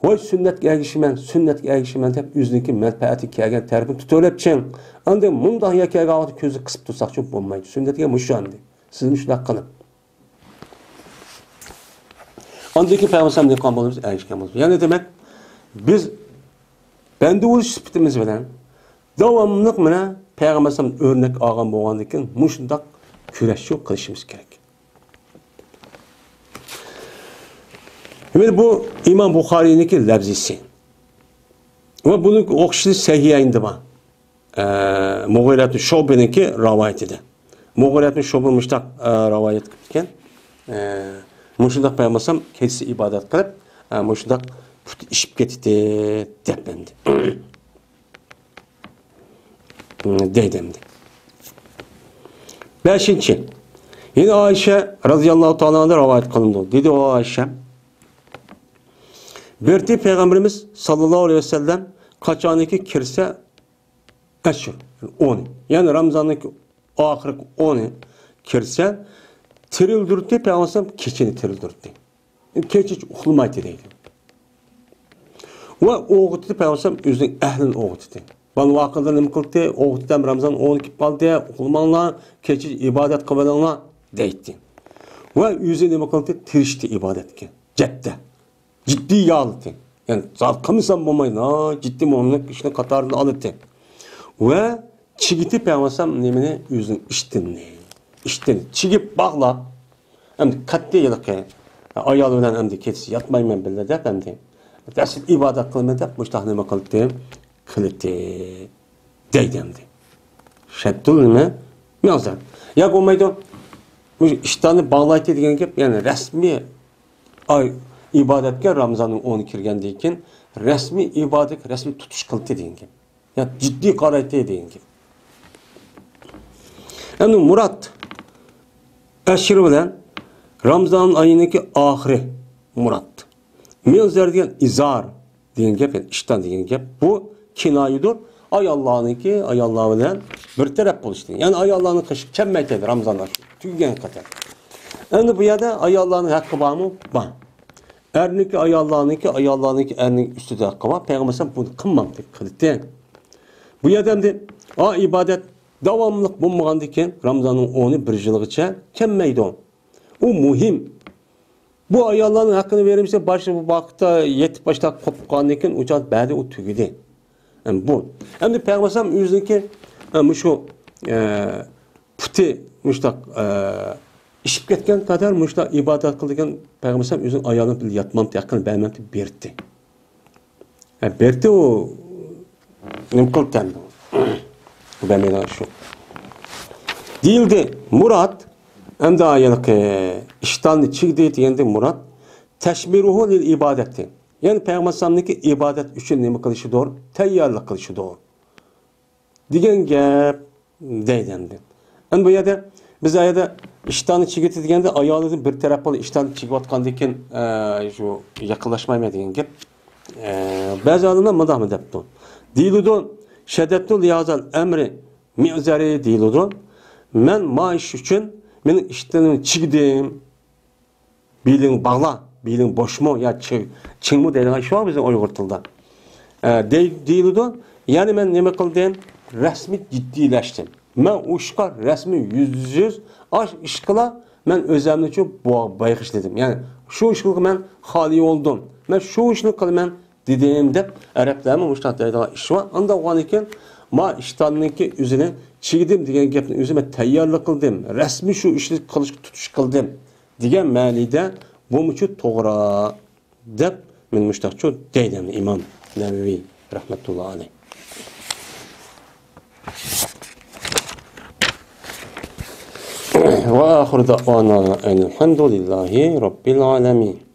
ۋاي سۈننەتكە ئەگىشىمەن، سۈننەتكە ئەگىشىمەن دەپ ئۆزىنىڭكى مەنپەئەتىگە كەلگەن تەرىپىنى تۇتۇۋېلىپچىڭ. ئاندىن مۇنداق يەرگە كەلگەن ۋاقىتتا كۆزنى قىسىپ تۇرساقچۇ بولمايدۇ. سۈننەتكە مۇشۇ ئەمدى. سىزمۇ شۇنداق قىلىڭ. ئاندىن كېيىن پەيغەمبەر ئەلەيھىسسالام دېگەن بولىمىز، ئەگىشكەن بولىمىز. يەنى دېمەك، بىز بەندە بولۇش سۈپىتىمىز بىلەن داۋاملىق مانا پەيغەمبەر ئەلەيھىسسالام ئۆرنەك ئالغان بولغاندىن كېيىن مۇشۇنداق كۈرەشچۇ قىلىشىمىز كېرەك. دېمەك، بۇ ئىمام بۇخارىينىڭكى لەۋزىسى. ۋە بۇنىڭ ئوخشىشى سەھىھەيندا بار. ئە، مۇغىرەتۇ شۇبىنىڭكى رىۋايىتىدە. مۇغىرەتۇ شۇبى مۇشتاق، ئە، رىۋايەت قىلىپتىكەن. ئە، مۇشۇنداق پەيغەمبەر ئەلەيھىسسالام كېچىسى ئىبادەت قىلىپ، ئە، مۇشۇنداق پۇتى ئىششىپ كېتىتتى دەپ ئەمدى. دەيدۇ ئەمدى. بەشىنچى. يەنە ئائىشە رەزىياللاھۇ تائالا ئەنھا رىۋايەت قىلىنىدۇ. دېدى ئۇ ئائىشە، بىر قېتىم پەيغەمبىرىمىز ساللاللاھۇ ئەلەيھى ۋەسەللەم قاچانكى كىرسە، ئەشۇر، ئونى. يەنى رامىزاننىڭ ئاخىرقى ئونى كىرسە، تىرىلدۈردى، پەيغەمبەر كېچىنى تىرىلدۈردى. كېچە ئۇخلىمايتتى دەيدۇ. ۋە ئويغىتتى، پەيغەمبەر ئۆزىنىڭ ئەھلىنى ئويغىتتى. بالىنى ۋاقىتىدا نېمە قىلدى؟ ئويغىتىپ، رامىزان ئونى كېلىپ قالدى، ئۇخلىماڭلار، كېچە ئىبادەت قىلىۋېلىڭلار دەيتتى. ۋە ئۆزى نېمە قىلدى؟ تىرىشتى ئىبادەتكە. جەددە. جىددىي ھالىتى. يەنى زال قىلمىسام بولمايدۇ. جىددىي مۇھىملىق ئىشنى قاتارىدا ئالاتتى. ۋە چىگىتى پەيغەمبەر نېمىنى؟ ئۆزىنىڭ ئىشتىنىنى. ئىشتىنى چىگىپ باغلاپ، ئەمدى قەتئىي ھېلىقى ئايال بىلەن ئەمدى كېچىسى ياتمايمەن بىللە دەپ ئەمدى. دەسلەپ ئىبادەت قىلىمەن دەپ مۇشتاق نېمە قىلدى؟ قىلىتتى. دەيدۇ ئەمدى. شەددۇل نېمە؟ مەزەر. يا بولمايدۇ. مۇشۇ ئىشتاننى باغلايتتى دېگەن گەپ، يەنى رەسمىي ئاي ئىبادەتكە رامىزاننىڭ ئونى كىرگەندىن كېيىن رەسمىي ئىبادەت، رەسمىي تۇتۇش قىلتى دېگەن گەپ. يا جىددىي قارايتتى دېگەن گەپ. ئەمدى مۇراد ئەشىرى بىلەن رامىزان ئايىنىڭكى ئاخىرى مۇراد. مىزەر دېگەن ئىزار دېگەن گەپ، يەنى ئىشتان دېگەن گەپ. بۇ كىنايىدۇر. ئاياللارنىڭكى، ئاياللار بىلەن بىر تەرەپ بولۇشتىن. يەنى ئاياللارنىڭ قېشىغا كەلمەيتتى رامىزان ئاشۇ تۈگىگەنگە قەدەر. ئەمدى بۇ يەردە ئاياللارنىڭ ھەققى بارمۇ؟ بار. ئەرنىڭكى ئاياللارنىڭكى، ئاياللارنىڭكى ئەرنىڭ ئۈستىدە ھەققى بار. پەيغەمبەر ئەلەيھىسسالام بۇنى قىلمامتى، قىلدى. بۇ يەردە ئەمدى، ئا، ئىبادەت داۋاملىق بولمىغاندىكىن، رامزاننىڭ ئونى بىر يىلغىچە كەلمەيدۇ. ئۇ مۇھىم. بۇ ئاياللارنىڭ ھەققىنى بېرىمىز، باشقا بۇ ۋاقىتتا يېتىپ باشلاپ قوپقاندىن كېيىن، ئۇ چاغ بەدە ئۇ تۈگىدى. ئەمدى بۇ. ئەمدى پەيغەمبەر ئەلەيھىسسالام ئۆزىنىڭكى، ئە، مۇشۇ، ئە، پۇتى مۇشتاق، ئە، ئىششىپ كەتكەن قەدەر مۇشتاق ئىبادەت قىلىدىكەن، پەيغەمبەر ئەلەيھىسسالام ئۆزىنىڭ ئايالى بىلەن ياتمامتى، ھەققىنى بەرمەمتى، بېرىتتى. ھە، بېرىتتى ئۇ، نېمە قىلدى ئەمدى؟ بەرمەيدىغان ئىش يوق. دېيىلدى، مۇراد، ئەمدى ئايالىقى ئىشتاننى چىگدى دېگەندە مۇراد، تەشمىرۇھۇ لىل ئىبادەتتى. يەنى پەيغەمبەر ئەلەيھىسسالامنىڭكى ئىبادەت ئۈچۈن نېمە قىلىشىدۇر؟ تەييارلىق قىلىشىدۇر. دېگەن گەپ دەيدۇ ئەمدى. ئەمدى بۇ يەردە بىز ئايەدە ئىشتاننى چىگىتى دېگەندە ئايالىدىن بىر تەرەپ بولۇپ ئىشتاننى چىگىۋاتقاندىن كېيىن، ئە، شۇ يېقىنلاشمايمەن دېگەن گەپ. ئە، بەزى ئالىملار مۇنداقمۇ دەپتۇ. دېيىلىدۇ، شەددەتتۇ لىھازال ئەمرى مىئزەرى دېيىلىدۇ. مەن ما ئىش ئۈچۈن مېنىڭ ئىشتىنىمنى چىگدىم. بېلىڭ باغلا، بېلىڭ بوشمۇ يا چىڭ-، چىڭمۇ دەيدىغان ئىش بار بىزنىڭ ئۇيغۇر تىلىدا. ئە، دەي-، دېيىلىدۇ. يەنى مەن نېمە قىلدىم؟ رەسمىي جىددىيلەشتىم. مەن ئۇ ئىشقا رەسمىي يۈزدە يۈز ئاش ئىشقىلا مەن ئۆزەمنى شۇ بو-، بايقىشلىدىم. يەنى شۇ ئىشقا مەن خالىي بولدۇم. مەن شۇ ئىشنى قىلىمەن دېدىم دەپ ئەرەبلەرمۇ مۇشۇنداق دەيدىغان ئىش بار. ئانداق بولغاندىكىن ما ئىشتاننىڭكى ئۆزىنى چىگدىم دېگەن گەپنى ئۆزى مەن تەييارلىق قىلدىم. رەسمىي شۇ ئىشنى قىلىشقا تۇتۇش قىلدىم. دېگەن مەنىدە بۇمۇچۇ توغرا دەپ، مەن مۇشتاقچۇ دەيدۇ ئىمام نەۋەۋى رەھمەتۇللا ئەلەيھ. وآخر دعوانا أن الحمد لله رب العالمين.